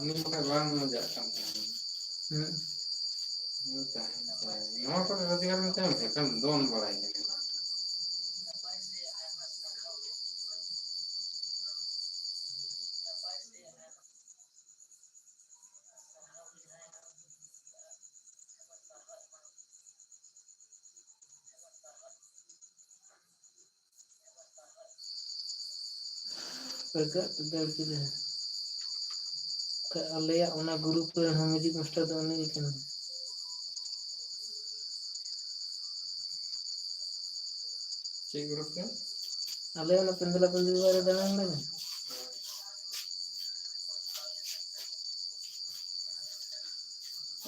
ᱩᱱᱤ ᱵᱟᱝ ᱢᱚᱡᱟᱜ ᱠᱟᱱ ᱛᱟᱦᱮᱸᱱᱟ᱾ ᱦᱩᱸ᱾ ᱱᱚᱣᱟ ᱠᱚᱨᱮ ᱨᱳᱡᱽᱜᱟᱨ ᱢᱮᱛᱟᱭ ᱢᱮ, ᱮᱠᱷᱟᱱ ᱫᱚᱱ ᱵᱟᱲᱟᱭ ᱠᱟᱱᱟ᱾ ᱨᱟᱡᱟᱜ ᱛᱮ ᱫᱟᱹᱲ ᱠᱮᱫᱟᱭ᱾ ᱟᱞᱮᱭᱟᱜ ᱚᱱᱟ ᱜᱨᱩᱯ ᱨᱮᱱ ᱦᱚᱸ ᱢᱤᱭᱩᱡᱤᱠ ᱢᱟᱥᱴᱟᱨ ᱫᱚ ᱩᱱᱤ ᱜᱮ ᱠᱟᱱᱟᱭ᱾ ᱪᱮᱫ ᱜᱨᱩᱯ ᱨᱮ? ᱟᱞᱮ ᱚᱱᱟ ᱯᱮᱱᱫᱞᱟ ᱯᱮᱱᱫᱞᱤ ᱵᱟᱨᱮ ᱫᱟᱬᱟᱱ ᱞᱟᱹᱜᱤᱫ᱾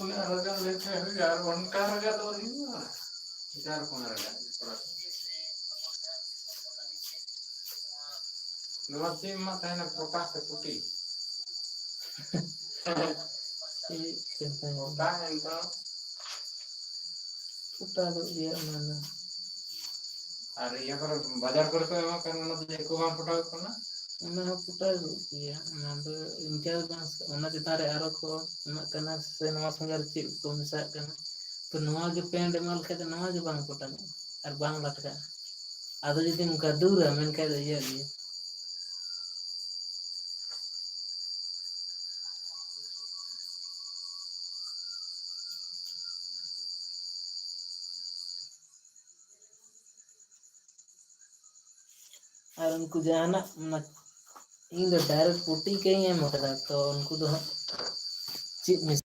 ᱩᱱᱟᱹᱜ ᱨᱟᱜᱟ ᱞᱮᱠᱷᱟᱱ ᱦᱩᱭᱩᱜᱼᱟ, ᱟᱨ ᱚᱱᱠᱟ ᱨᱟᱜᱟ ᱫᱚ ᱦᱩᱭᱩᱜᱼᱟ᱾ ᱮᱴᱟᱜ ᱨᱚᱠᱚᱢ ᱨᱟᱜᱟ, ᱛᱷᱚᱲᱟ᱾ ᱱᱚᱣᱟ ᱪᱮᱫ ᱮᱢᱟᱜ ᱛᱟᱦᱮᱱᱟ, ᱯᱚᱴᱟᱥ ᱥᱮ ᱯᱩᱴᱤ? ᱪᱮᱫ ᱪᱚᱝ ᱛᱟᱦᱮᱸ ᱯᱚᱴᱟᱥ ᱠᱟᱱᱟ? ᱮᱱ ᱫᱚ᱾ ᱯᱚᱴᱟᱥᱚᱜ ᱜᱮᱭᱟ ᱚᱱᱟ ᱫᱚ᱾ ᱟᱨ ᱤᱭᱟᱹ ᱠᱚᱨᱮ, ᱵᱟᱡᱟᱨ ᱠᱚᱨᱮ ᱠᱚ ᱮᱢᱟᱜ ᱠᱟᱱᱟ, ᱚᱱᱟ ᱫᱚ ᱪᱮᱫ ᱠᱚ ᱵᱟᱝ ᱯᱚᱴᱟᱥᱚᱜ ᱠᱟᱱᱟ? ᱚᱱᱟ ᱦᱚᱸ ᱯᱚᱴᱟᱥᱚᱜ ᱜᱮᱭᱟ᱾ ᱚᱱᱟ ᱫᱚ ᱤᱱᱠᱟᱹ ᱫᱚ ᱵᱟᱝ, ᱚᱱᱟ ᱪᱮᱛᱟᱱ ᱨᱮ ᱟᱨᱚ ᱠᱚ ᱮᱢᱟᱜ ᱠᱟᱱᱟ ᱥᱮ ᱱᱚᱣᱟ ᱥᱚᱸᱜᱮ ᱨᱮ ᱪᱮᱫ ᱠᱚ ᱢᱮᱥᱟᱜ ᱠᱟᱱᱟ? ᱛᱚ ᱱᱚᱣᱟ ᱜᱮ ᱯᱮᱱᱴ ᱮᱢᱟᱜ ᱞᱮᱠᱷᱟᱡ ᱫᱚ ᱱᱚᱣᱟ ᱜᱮ ᱵᱟᱝ ᱯᱚᱴᱟᱥᱚᱜᱼᱟ ᱟᱨ ᱵᱟᱝ ᱞᱟᱴᱠᱟᱜᱼᱟ᱾ ᱟᱫᱚ ᱡᱩᱫᱤ ᱚᱱᱠᱟ ᱫᱩᱨᱟ, ᱢᱮᱱᱠᱷᱟᱡ ᱫᱚ ᱤᱭᱟᱹᱜ ᱜᱮᱭᱟ᱾ ᱟᱨ ᱩᱱᱠᱩ ᱡᱟᱦᱟᱱᱟᱜ ᱚᱱᱟ, ᱤᱧ ᱫᱚ ᱰᱟᱭᱨᱮᱠᱴ ᱯᱩᱴᱤ ᱠᱟᱹᱧ ᱮᱢ ᱠᱟᱫᱟ, ᱛᱚ ᱩᱱᱠᱩ ᱫᱚ ᱦᱟᱸᱜ ᱪᱮᱫ ᱢᱮᱥᱟ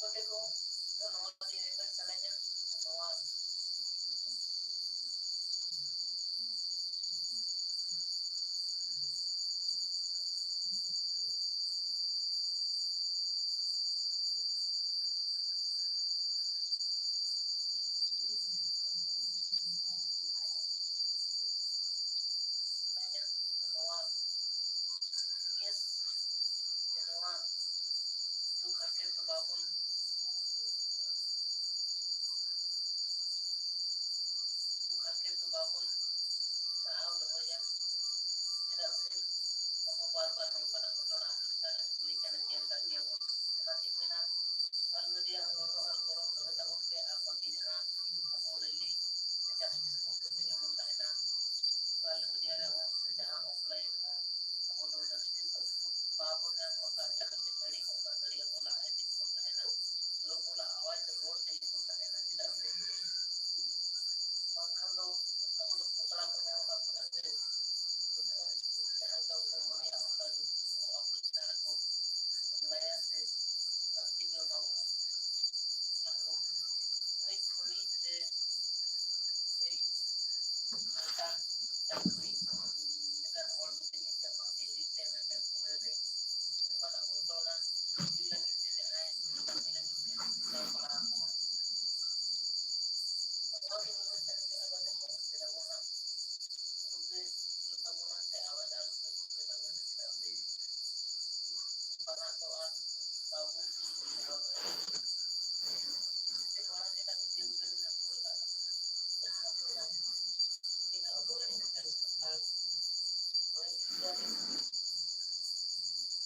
ᱜᱟᱛᱮ ᱠᱚ, ᱱᱚᱣᱟ ᱞᱟᱹᱭ ᱥᱟᱱᱟᱧᱟ, ᱱᱚᱣᱟ ᱱᱚᱣᱟ ᱜᱮᱥ ᱥᱮ ᱱᱚᱣᱟ ᱫᱩᱠ ᱦᱟᱨᱠᱮᱛ ᱫᱚ ᱵᱟᱵᱚᱱ, ᱫᱩᱠ ᱦᱟᱨᱠᱮᱛ ᱫᱚ ᱵᱟᱵᱚᱱ ᱥᱟᱦᱟᱣ ᱫᱚᱦᱚᱭᱟ᱾ ᱪᱮᱫᱟᱜ ᱥᱮ ᱟᱵᱚ ᱵᱟᱨ ᱵᱟᱨ ᱱᱚᱝᱠᱟᱱᱟᱜ ᱜᱷᱚᱴᱚᱱᱟ ᱦᱩᱭ ᱠᱟᱱᱟ, ᱧᱮᱞ ᱠᱟᱜ ᱜᱮᱭᱟ ᱵᱚᱱ᱾ ᱚᱱᱟᱛᱤᱧ ᱢᱮᱱᱟ, ᱥᱳᱥᱟᱞ ᱢᱤᱰᱤᱭᱟ ᱨᱚᱲ ᱟᱨ ᱜᱚᱨᱚᱡᱽ ᱫᱚᱦᱚᱭ ᱛᱟᱵᱚᱱ ᱯᱮ, ᱟᱨ ᱵᱟᱹᱠᱤ ᱡᱟᱦᱟᱸ ᱟᱵᱚ ᱨᱮᱞᱤ ᱥᱮ ᱡᱟᱦᱟᱸ ᱛᱤᱥ ᱠᱚ ᱠᱟᱹᱢᱤ ᱨᱮᱵᱚᱱ ᱛᱟᱦᱮᱱᱟ, ᱥᱳᱥᱟᱞ ᱢᱤᱰᱤᱭᱟ ᱨᱮᱦᱚᱸ ᱥᱮ ᱡᱟᱦᱟᱸ ᱚᱯᱷᱞᱟᱭᱤᱱ ᱨᱮᱦᱚᱸ ᱟᱵᱚ ᱫᱚ ᱡᱟᱹᱥᱛᱤ ᱵᱟᱵᱚᱱ ᱧᱟᱢ ᱟᱠᱟᱫ, ᱡᱟᱦᱟᱸ ᱛᱤᱱ ᱜᱷᱟᱹᱲᱤᱡ ᱚᱱᱟ ᱜᱷᱟᱹᱲᱤᱡ ᱟᱵᱚ ᱞᱟᱦᱟ ᱤᱫᱤ ᱵᱚᱱ ᱛᱟᱦᱮᱱᱟ, ᱡᱳᱨ ᱵᱚᱱ ᱟᱣᱟᱡᱽ ᱨᱚᱲ ᱛᱮᱜᱮ ᱵᱚᱱ ᱛᱟᱦᱮᱱᱟ᱾ ᱪᱮᱫᱟᱜ ᱥᱮ ᱵᱟᱝᱠᱷᱟᱱ ᱫᱚ ᱟᱵᱚ ᱫᱚ ᱯᱚᱛᱲᱟ ᱠᱚ ᱧᱟᱢ ᱟᱠᱟᱫ ᱵᱚᱱᱟ ᱥᱮ, ᱡᱟᱦᱟᱸ ᱞᱮᱠᱟ ᱠᱚ ᱢᱚᱱᱮᱭᱟ ᱚᱱᱠᱟ ᱜᱮ ᱟᱵᱚ ᱪᱮᱛᱟᱱ ᱨᱮᱠᱚ ᱦᱟᱢᱞᱟᱭᱟ ᱥᱮ ᱥᱟᱹᱥᱛᱤ ᱠᱚ ᱮᱢᱟ ᱵᱚᱱᱟ᱾ ᱟᱫᱚ ᱱᱩᱭ ᱠᱷᱩᱱᱤ ᱥᱮ ᱱᱩᱭ ᱦᱟᱛᱟᱣ ᱪᱟᱹᱠᱨᱤ ᱞᱮᱠᱟᱱ ᱦᱚᱲ ᱡᱩᱫᱤ ᱢᱤᱫᱴᱟᱝ ᱯᱟᱹᱨᱥᱤ ᱦᱤᱡᱩᱜ ᱛᱮ ᱢᱤᱫᱴᱟᱝ ᱯᱩᱨᱟᱹ ᱨᱮ ᱚᱱᱠᱟᱱᱟᱜ ᱜᱷᱚᱴᱚᱱᱟ ᱦᱩᱭ ᱞᱟᱹᱜᱤᱫ ᱛᱮ ᱡᱟᱦᱟᱸᱭ ᱠᱟᱹᱢᱤ ᱞᱟᱹᱜᱤᱫ ᱛᱮ ᱥᱟᱯᱲᱟᱣ ᱠᱚᱣᱟ᱾ ᱯᱟᱲᱦᱟᱜ ᱫᱚ ᱟᱨ ᱵᱟᱵᱚᱱ ᱪᱮᱫ ᱦᱚᱲ ᱞᱮᱠᱟ ᱫᱤᱱ ᱨᱮ ᱟᱹᱜᱩ ᱟᱠᱟᱫ ᱛᱟᱵᱚᱱᱟ, ᱡᱟᱦᱟᱸ ᱫᱚ ᱛᱤᱱᱟᱹᱜ ᱟᱵᱚᱨᱮᱱ ᱥᱟᱱᱛᱟᱲ ᱢᱟᱹᱭ ᱵᱟᱹᱵᱩ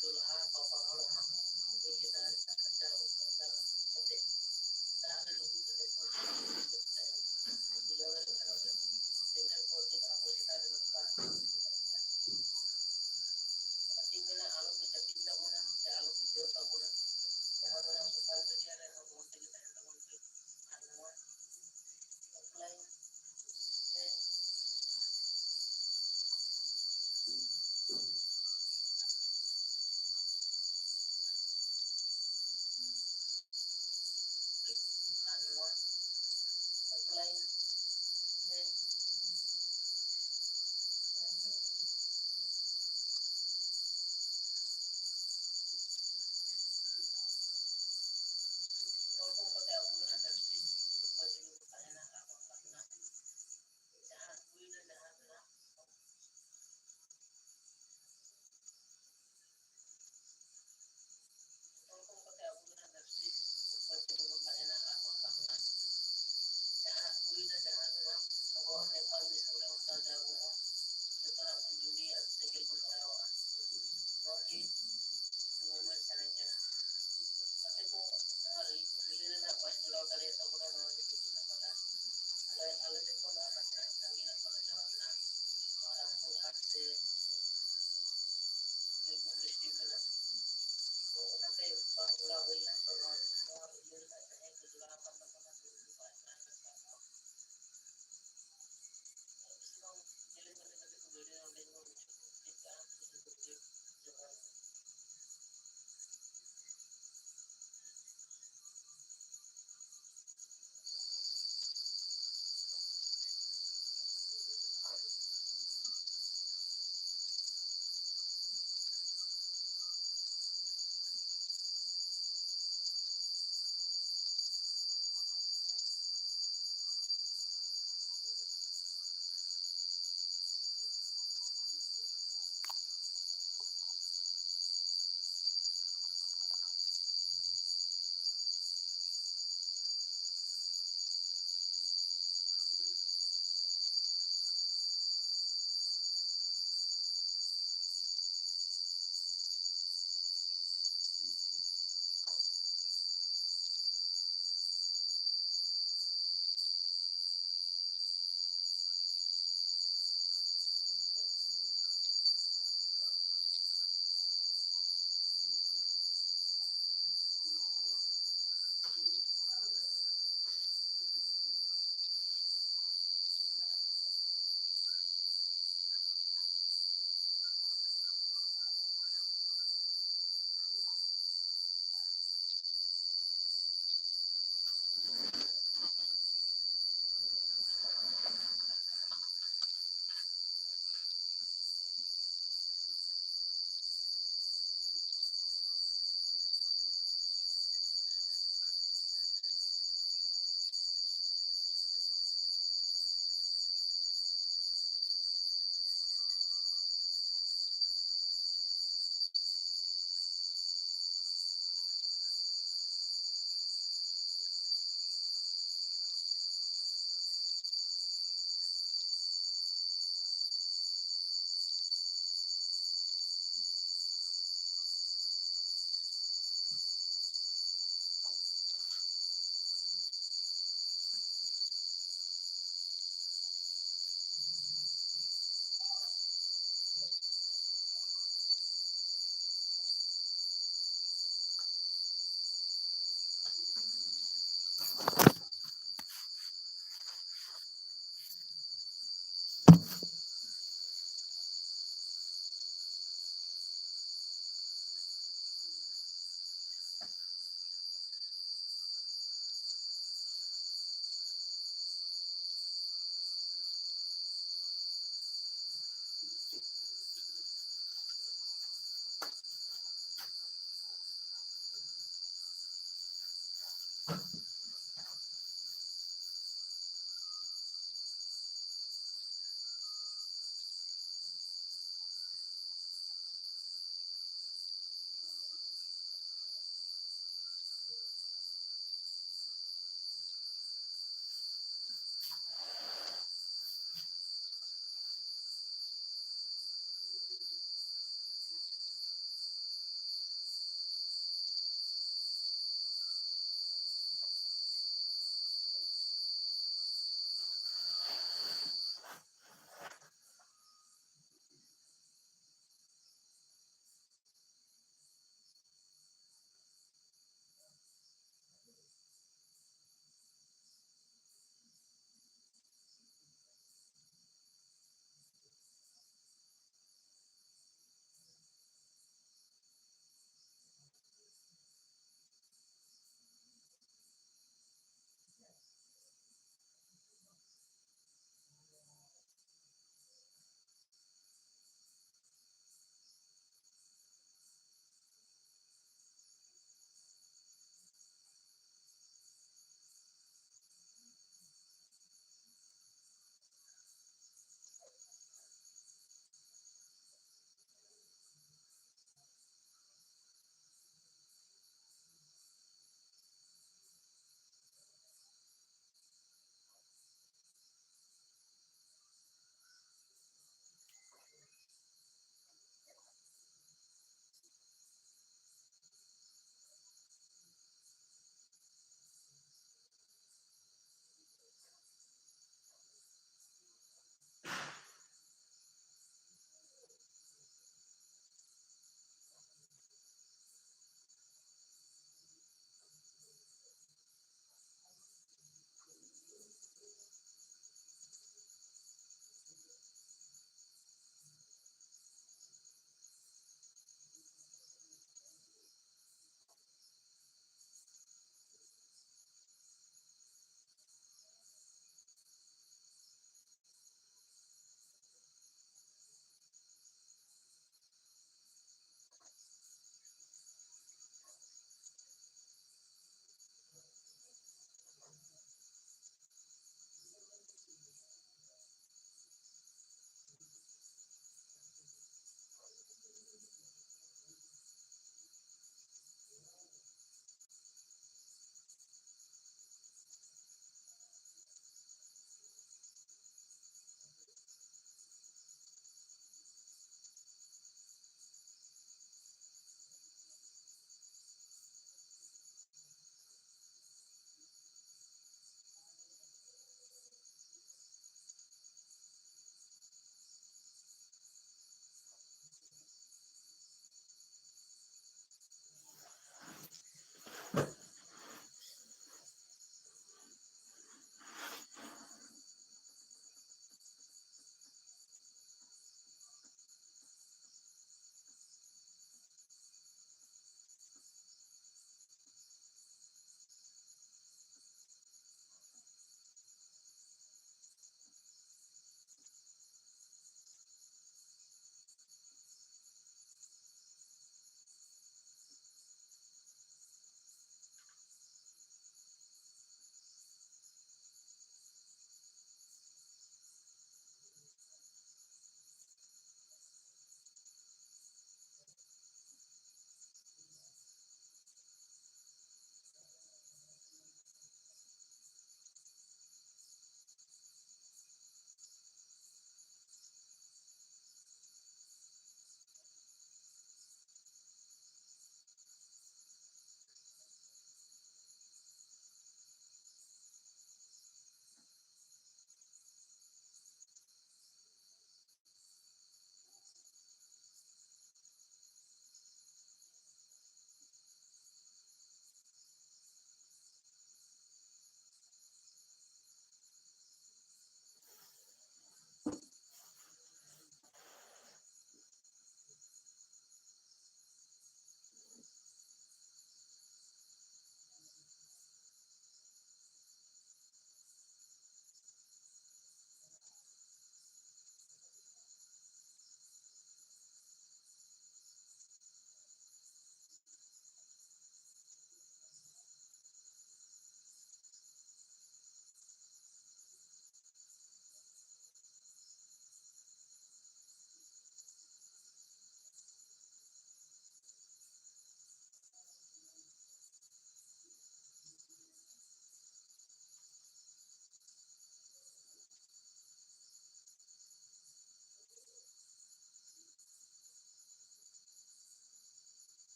ᱫᱚ ᱞᱟᱦᱟ ᱵᱟᱵᱟ ᱦᱚᱲ ᱦᱚᱸ ᱩᱱᱠᱩ ᱪᱮᱛᱟᱱ ᱨᱮ ᱱᱟᱦᱟᱪᱟᱨ ᱚᱛᱛᱟᱪᱟᱨ ᱠᱟᱛᱮ ᱫᱟᱜ ᱨᱮ ᱰᱩᱵᱩᱡ ᱠᱟᱛᱮ ᱠᱚ ᱵᱩᱡᱷᱟᱹᱣ ᱫᱟᱲᱮᱭᱟᱜ ᱠᱟᱱᱟ ᱡᱮ ᱛᱤᱱᱟᱹᱜ ᱠᱚ ᱫᱤᱱ ᱟᱵᱚ ᱪᱮᱛᱟᱱ ᱨᱮ ᱱᱚᱝᱠᱟ ᱚᱱᱟᱛᱤᱧ ᱢᱮᱱᱟ, ᱟᱞᱚ ᱯᱮ ᱡᱟᱹᱯᱤᱫ ᱛᱟᱵᱚᱱᱟ ᱥᱮ ᱟᱞᱚ ᱯᱮ ᱫᱟᱹᱲ ᱛᱟᱵᱚᱱᱟ᱾ ᱡᱟᱦᱟᱸ ᱫᱚ ᱱᱚᱣᱟ social media ᱨᱮ ᱦᱚᱸ ᱢᱚᱡᱽ ᱛᱮᱜᱮ ᱛᱟᱦᱮᱱ ᱛᱟᱵᱚᱱ ᱯᱮ᱾ ᱟᱨ ᱱᱚᱣᱟ offline ᱨᱮ ᱟᱨ ᱱᱚᱣᱟ offline ᱨᱮ ᱡᱚᱛᱚ ᱨᱚᱠᱚᱢ ᱠᱟᱛᱮ ᱟᱵᱚ ᱢᱮᱱᱟᱜ ᱫᱷᱟᱹᱨᱛᱤ ᱩᱯᱟᱹᱭ ᱛᱮᱜᱮ ᱵᱚᱱ ᱛᱟᱦᱮᱱᱟ ᱟᱨ ᱵᱟᱝ ᱛᱟᱦᱮᱱᱟ᱾ ᱡᱟᱦᱟᱸ ᱦᱩᱭᱱᱟ ᱡᱟᱦᱟᱸ ᱛᱮᱱᱟᱜ ᱡᱚᱛᱚ ᱨᱚᱠᱚᱢ ᱠᱟᱛᱮ ᱟᱵᱚ ᱫᱚ ᱱᱟᱜ ᱫᱷᱟᱹᱨᱛᱤ ᱩᱯᱟᱹᱭ ᱛᱮᱜᱮ ᱵᱚᱱ ᱛᱟᱦᱮᱱᱟ ᱟᱨ ᱵᱚᱱ ᱛᱟᱦᱮᱱᱟ᱾ ᱡᱟᱦᱟᱸ ᱦᱩᱭᱱᱟ ᱡᱟᱦᱟᱸ ᱫᱚ ᱱᱟᱜ ᱟᱵᱚᱣᱟᱜ ᱱᱮᱯᱟᱞ ᱫᱤᱥᱚᱢ ᱨᱮ ᱚᱱᱠᱟ ᱜᱮ ᱟᱵᱚ ᱦᱚᱸ ᱡᱚᱛᱚᱱᱟᱜ ᱵᱚᱱ ᱡᱩᱰᱤᱭᱟ ᱟᱨ ᱥᱮᱸᱜᱮᱞ ᱵᱚᱱ ᱫᱷᱚᱨᱟᱣᱟᱜᱼᱟ᱾ ᱱᱚᱣᱟ ᱜᱮ ᱤᱧ ᱫᱚ ᱢᱮᱱ ᱥᱟᱱᱟᱧ ᱠᱟᱱᱟ᱾ ᱜᱟᱛᱮ ᱠᱚ, ᱱᱚᱣᱟ ᱨᱤᱞ-, ᱨᱤᱞ ᱨᱮᱱᱟᱜ ᱵᱟᱹᱧ ᱡᱚᱲᱟᱣ ᱫᱟᱲᱮᱭᱟᱜ ᱛᱟᱵᱚᱱᱟ, ᱱᱚᱣᱟ ᱜᱮ ᱠᱩᱥᱤ ᱨᱮᱱᱟᱜ ᱠᱟᱛᱷᱟ᱾ ᱟᱞᱮ, ᱟᱞᱮ ᱴᱷᱮᱱ ᱠᱷᱚᱱ ᱱᱚᱣᱟ ᱱᱟᱥᱮᱱᱟᱜ ᱥᱟᱺᱜᱤᱧᱚᱜ ᱠᱟᱱᱟ, ᱡᱟᱦᱟᱸ ᱨᱮᱱᱟᱜ ᱱᱚᱣᱟ ᱨᱟᱢᱯᱩᱨ ᱦᱟᱴ ᱥᱮ ᱵᱤᱨᱵᱷᱩᱢ district ᱠᱟᱱᱟ᱾ ᱛᱚ ᱚᱱᱟᱛᱮ ᱵᱟᱝ ᱡᱚᱲᱟᱣ ᱦᱩᱭ ᱞᱮᱱᱟ᱾ ᱛᱚ ᱱᱚᱣᱟ, ᱱᱚᱣᱟ ᱨᱤᱞ ᱨᱮᱱᱟᱜ ᱡᱟᱦᱟᱸᱭ ᱠᱚ ᱡᱚᱲᱟᱣ ᱟᱠᱟᱱ ᱛᱟᱵᱚᱱᱟ, ᱛᱚ ᱩᱱᱠᱩ ᱠᱚ ᱟᱭᱢᱟ ᱟᱭᱢᱟ ᱥᱟᱨᱦᱟᱣ᱾ ᱟᱨ ᱵᱮᱥᱤ ᱵᱟᱝ ᱧᱮᱞᱮᱫ ᱠᱟᱛᱮ ᱠᱟᱛᱮ ᱠᱚ ᱵᱷᱤᱰᱤᱭᱳ ᱱᱚᱰᱮ ᱜᱮᱵᱚᱱ ᱢᱩᱪᱟᱹᱫ ᱠᱮᱫ ᱠᱟᱜᱼᱟ᱾ ᱡᱚᱦᱟᱨ᱾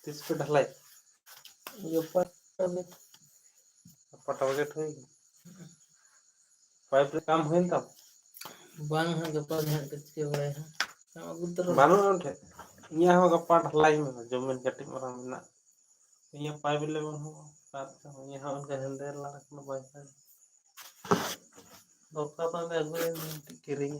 ᱛᱤᱥ ᱯᱮ ᱰᱷᱟᱞᱟᱭ? ᱜᱟᱯᱟ ᱜᱮ᱾ ᱜᱟᱯᱟ ᱴᱟᱨᱜᱮᱴ ᱦᱩᱭ ᱠᱟᱱᱟ᱾ ᱯᱟᱭᱤᱯ ᱨᱮ ᱠᱟᱢ ᱦᱩᱭᱮᱱ ᱛᱟᱢ? ᱵᱟᱝ ᱦᱟᱸᱜ, ᱜᱟᱯᱟ ᱜᱮ ᱦᱟᱸᱜ ᱠᱚ ᱪᱤᱠᱟᱹ ᱵᱟᱲᱟᱭᱟ ᱦᱟᱸᱜ᱾ ᱟᱢ ᱟᱹᱜᱩ ᱩᱛᱟᱹᱨ ᱢᱮ᱾ ᱵᱟᱹᱱᱩᱜᱼᱟ ᱟᱢ ᱴᱷᱮᱱ? ᱤᱧᱟᱹᱜ ᱦᱚᱸ ᱜᱟᱯᱟ ᱰᱷᱟᱞᱟᱭ ᱢᱮ, ᱡᱚᱢᱤᱱ ᱠᱟᱹᱴᱤᱡ ᱢᱟᱨᱟᱝ ᱢᱮᱱᱟᱜ᱾ ᱤᱧᱟᱹᱜ ᱯᱟᱭᱤᱯ ᱞᱮᱵᱮᱞ ᱦᱚᱸ ᱚᱠᱟ ᱨᱮᱪᱚ, ᱤᱧᱟᱹᱜ ᱦᱚᱸ ᱚᱱᱠᱟ ᱦᱮᱸᱫᱮ ᱞᱟᱲ ᱠᱟᱱᱟ, ᱵᱟᱭ ᱠᱟᱱᱟ᱾ ᱫᱚᱨᱠᱟᱨ ᱛᱟᱢ ᱫᱚ ᱟᱹᱜᱩᱭ ᱢᱮ, ᱢᱤᱫᱴᱤᱡ ᱠᱤᱨᱤᱧ᱾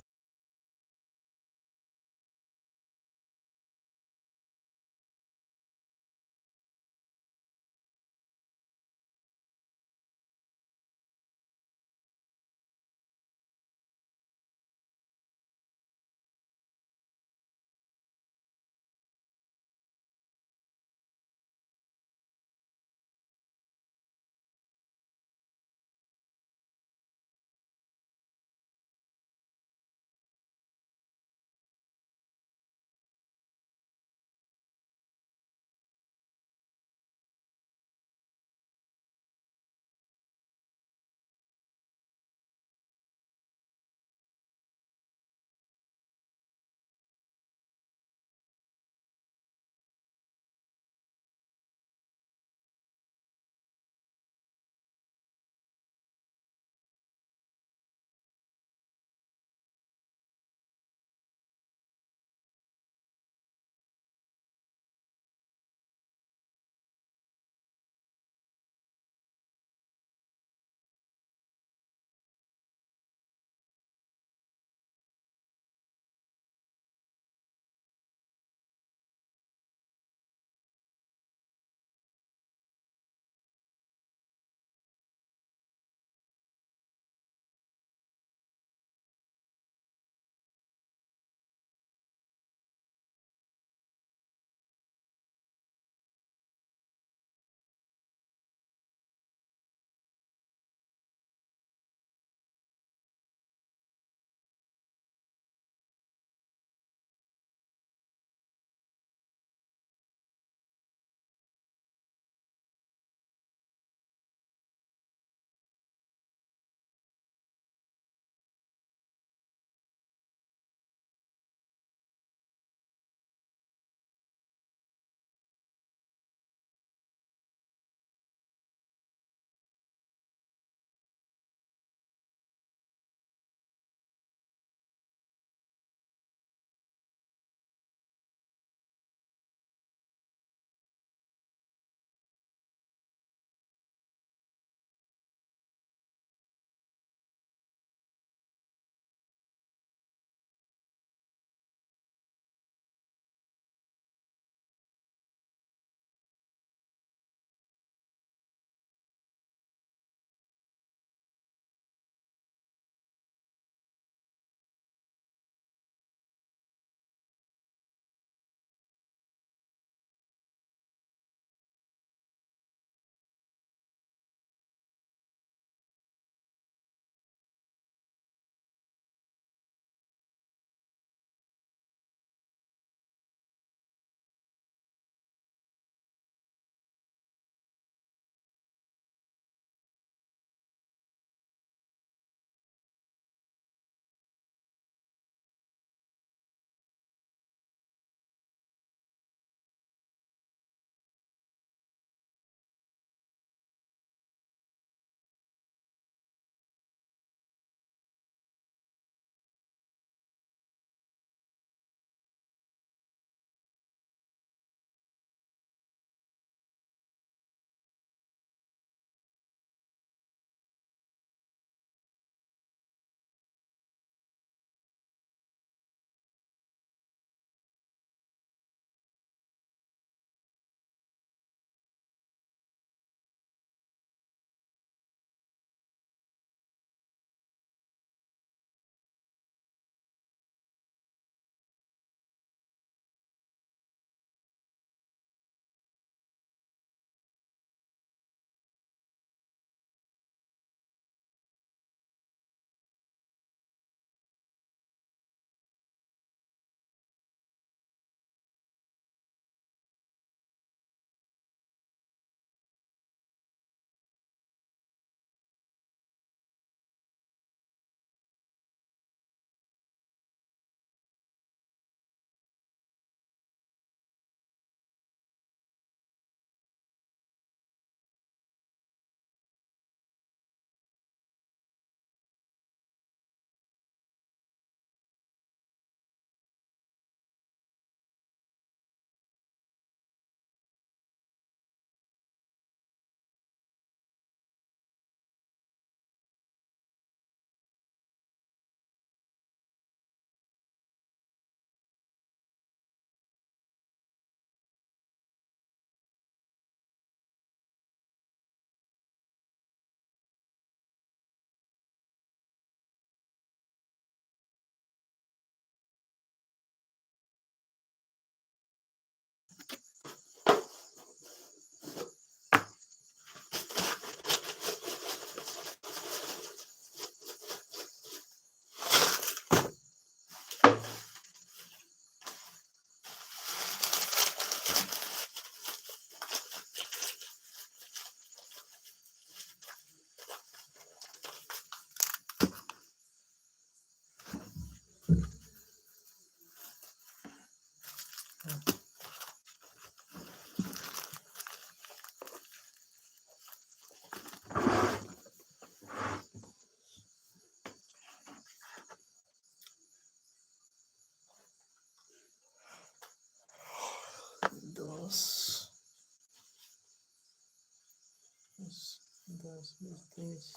ᱫᱚᱥ, ᱵᱤᱥ, ᱛᱤᱨᱤᱥ᱾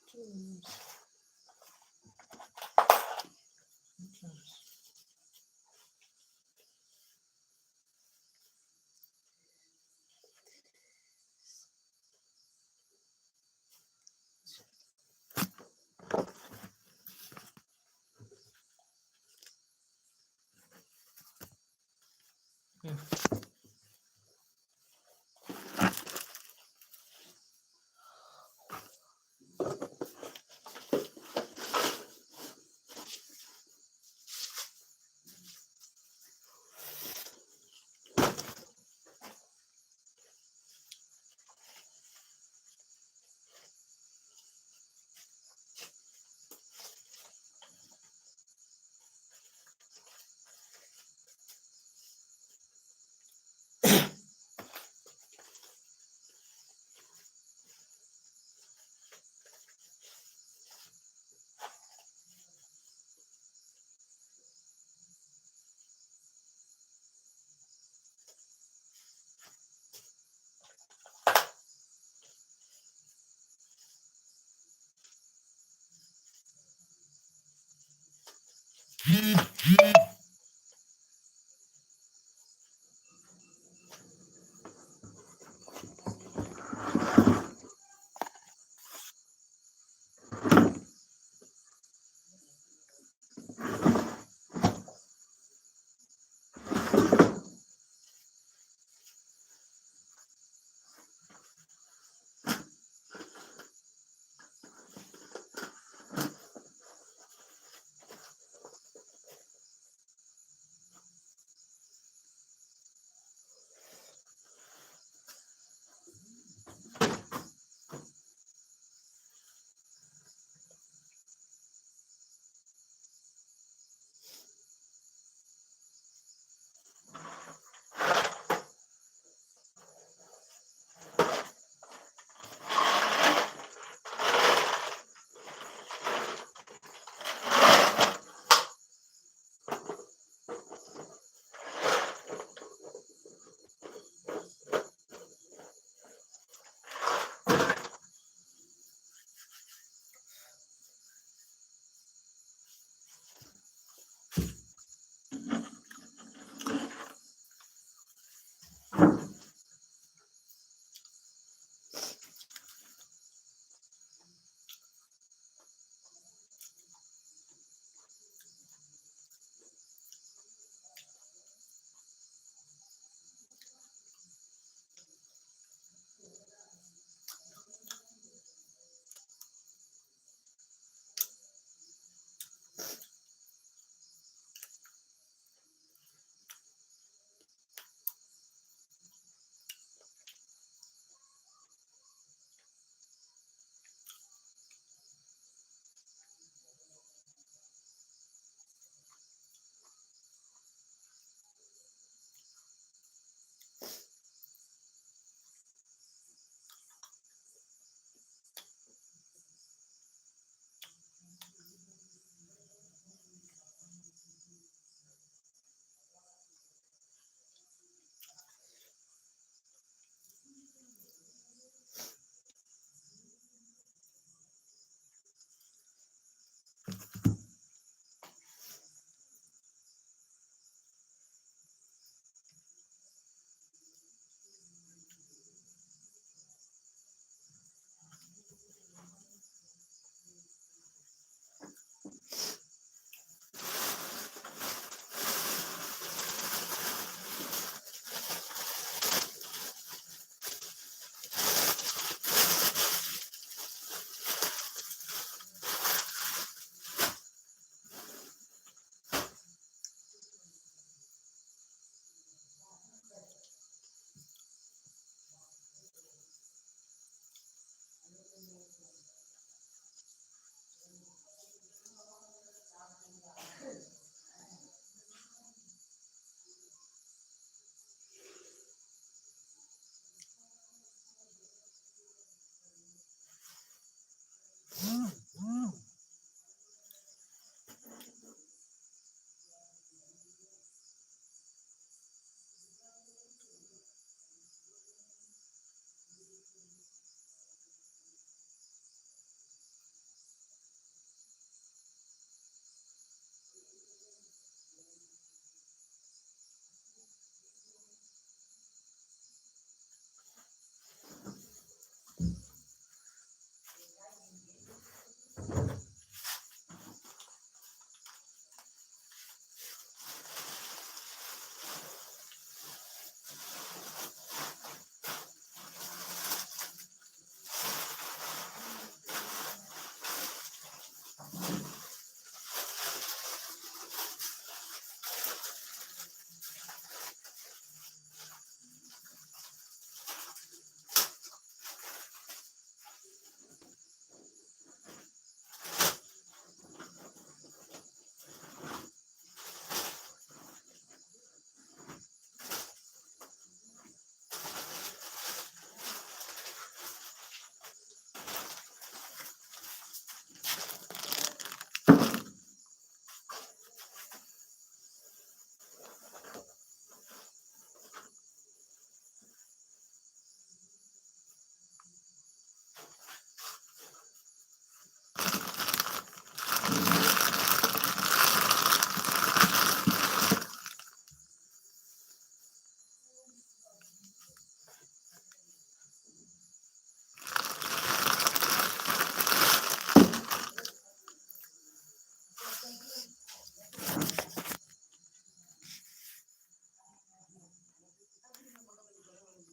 ᱪᱚᱞᱞᱤᱥ, ᱯᱚᱧᱪᱟᱥ᱾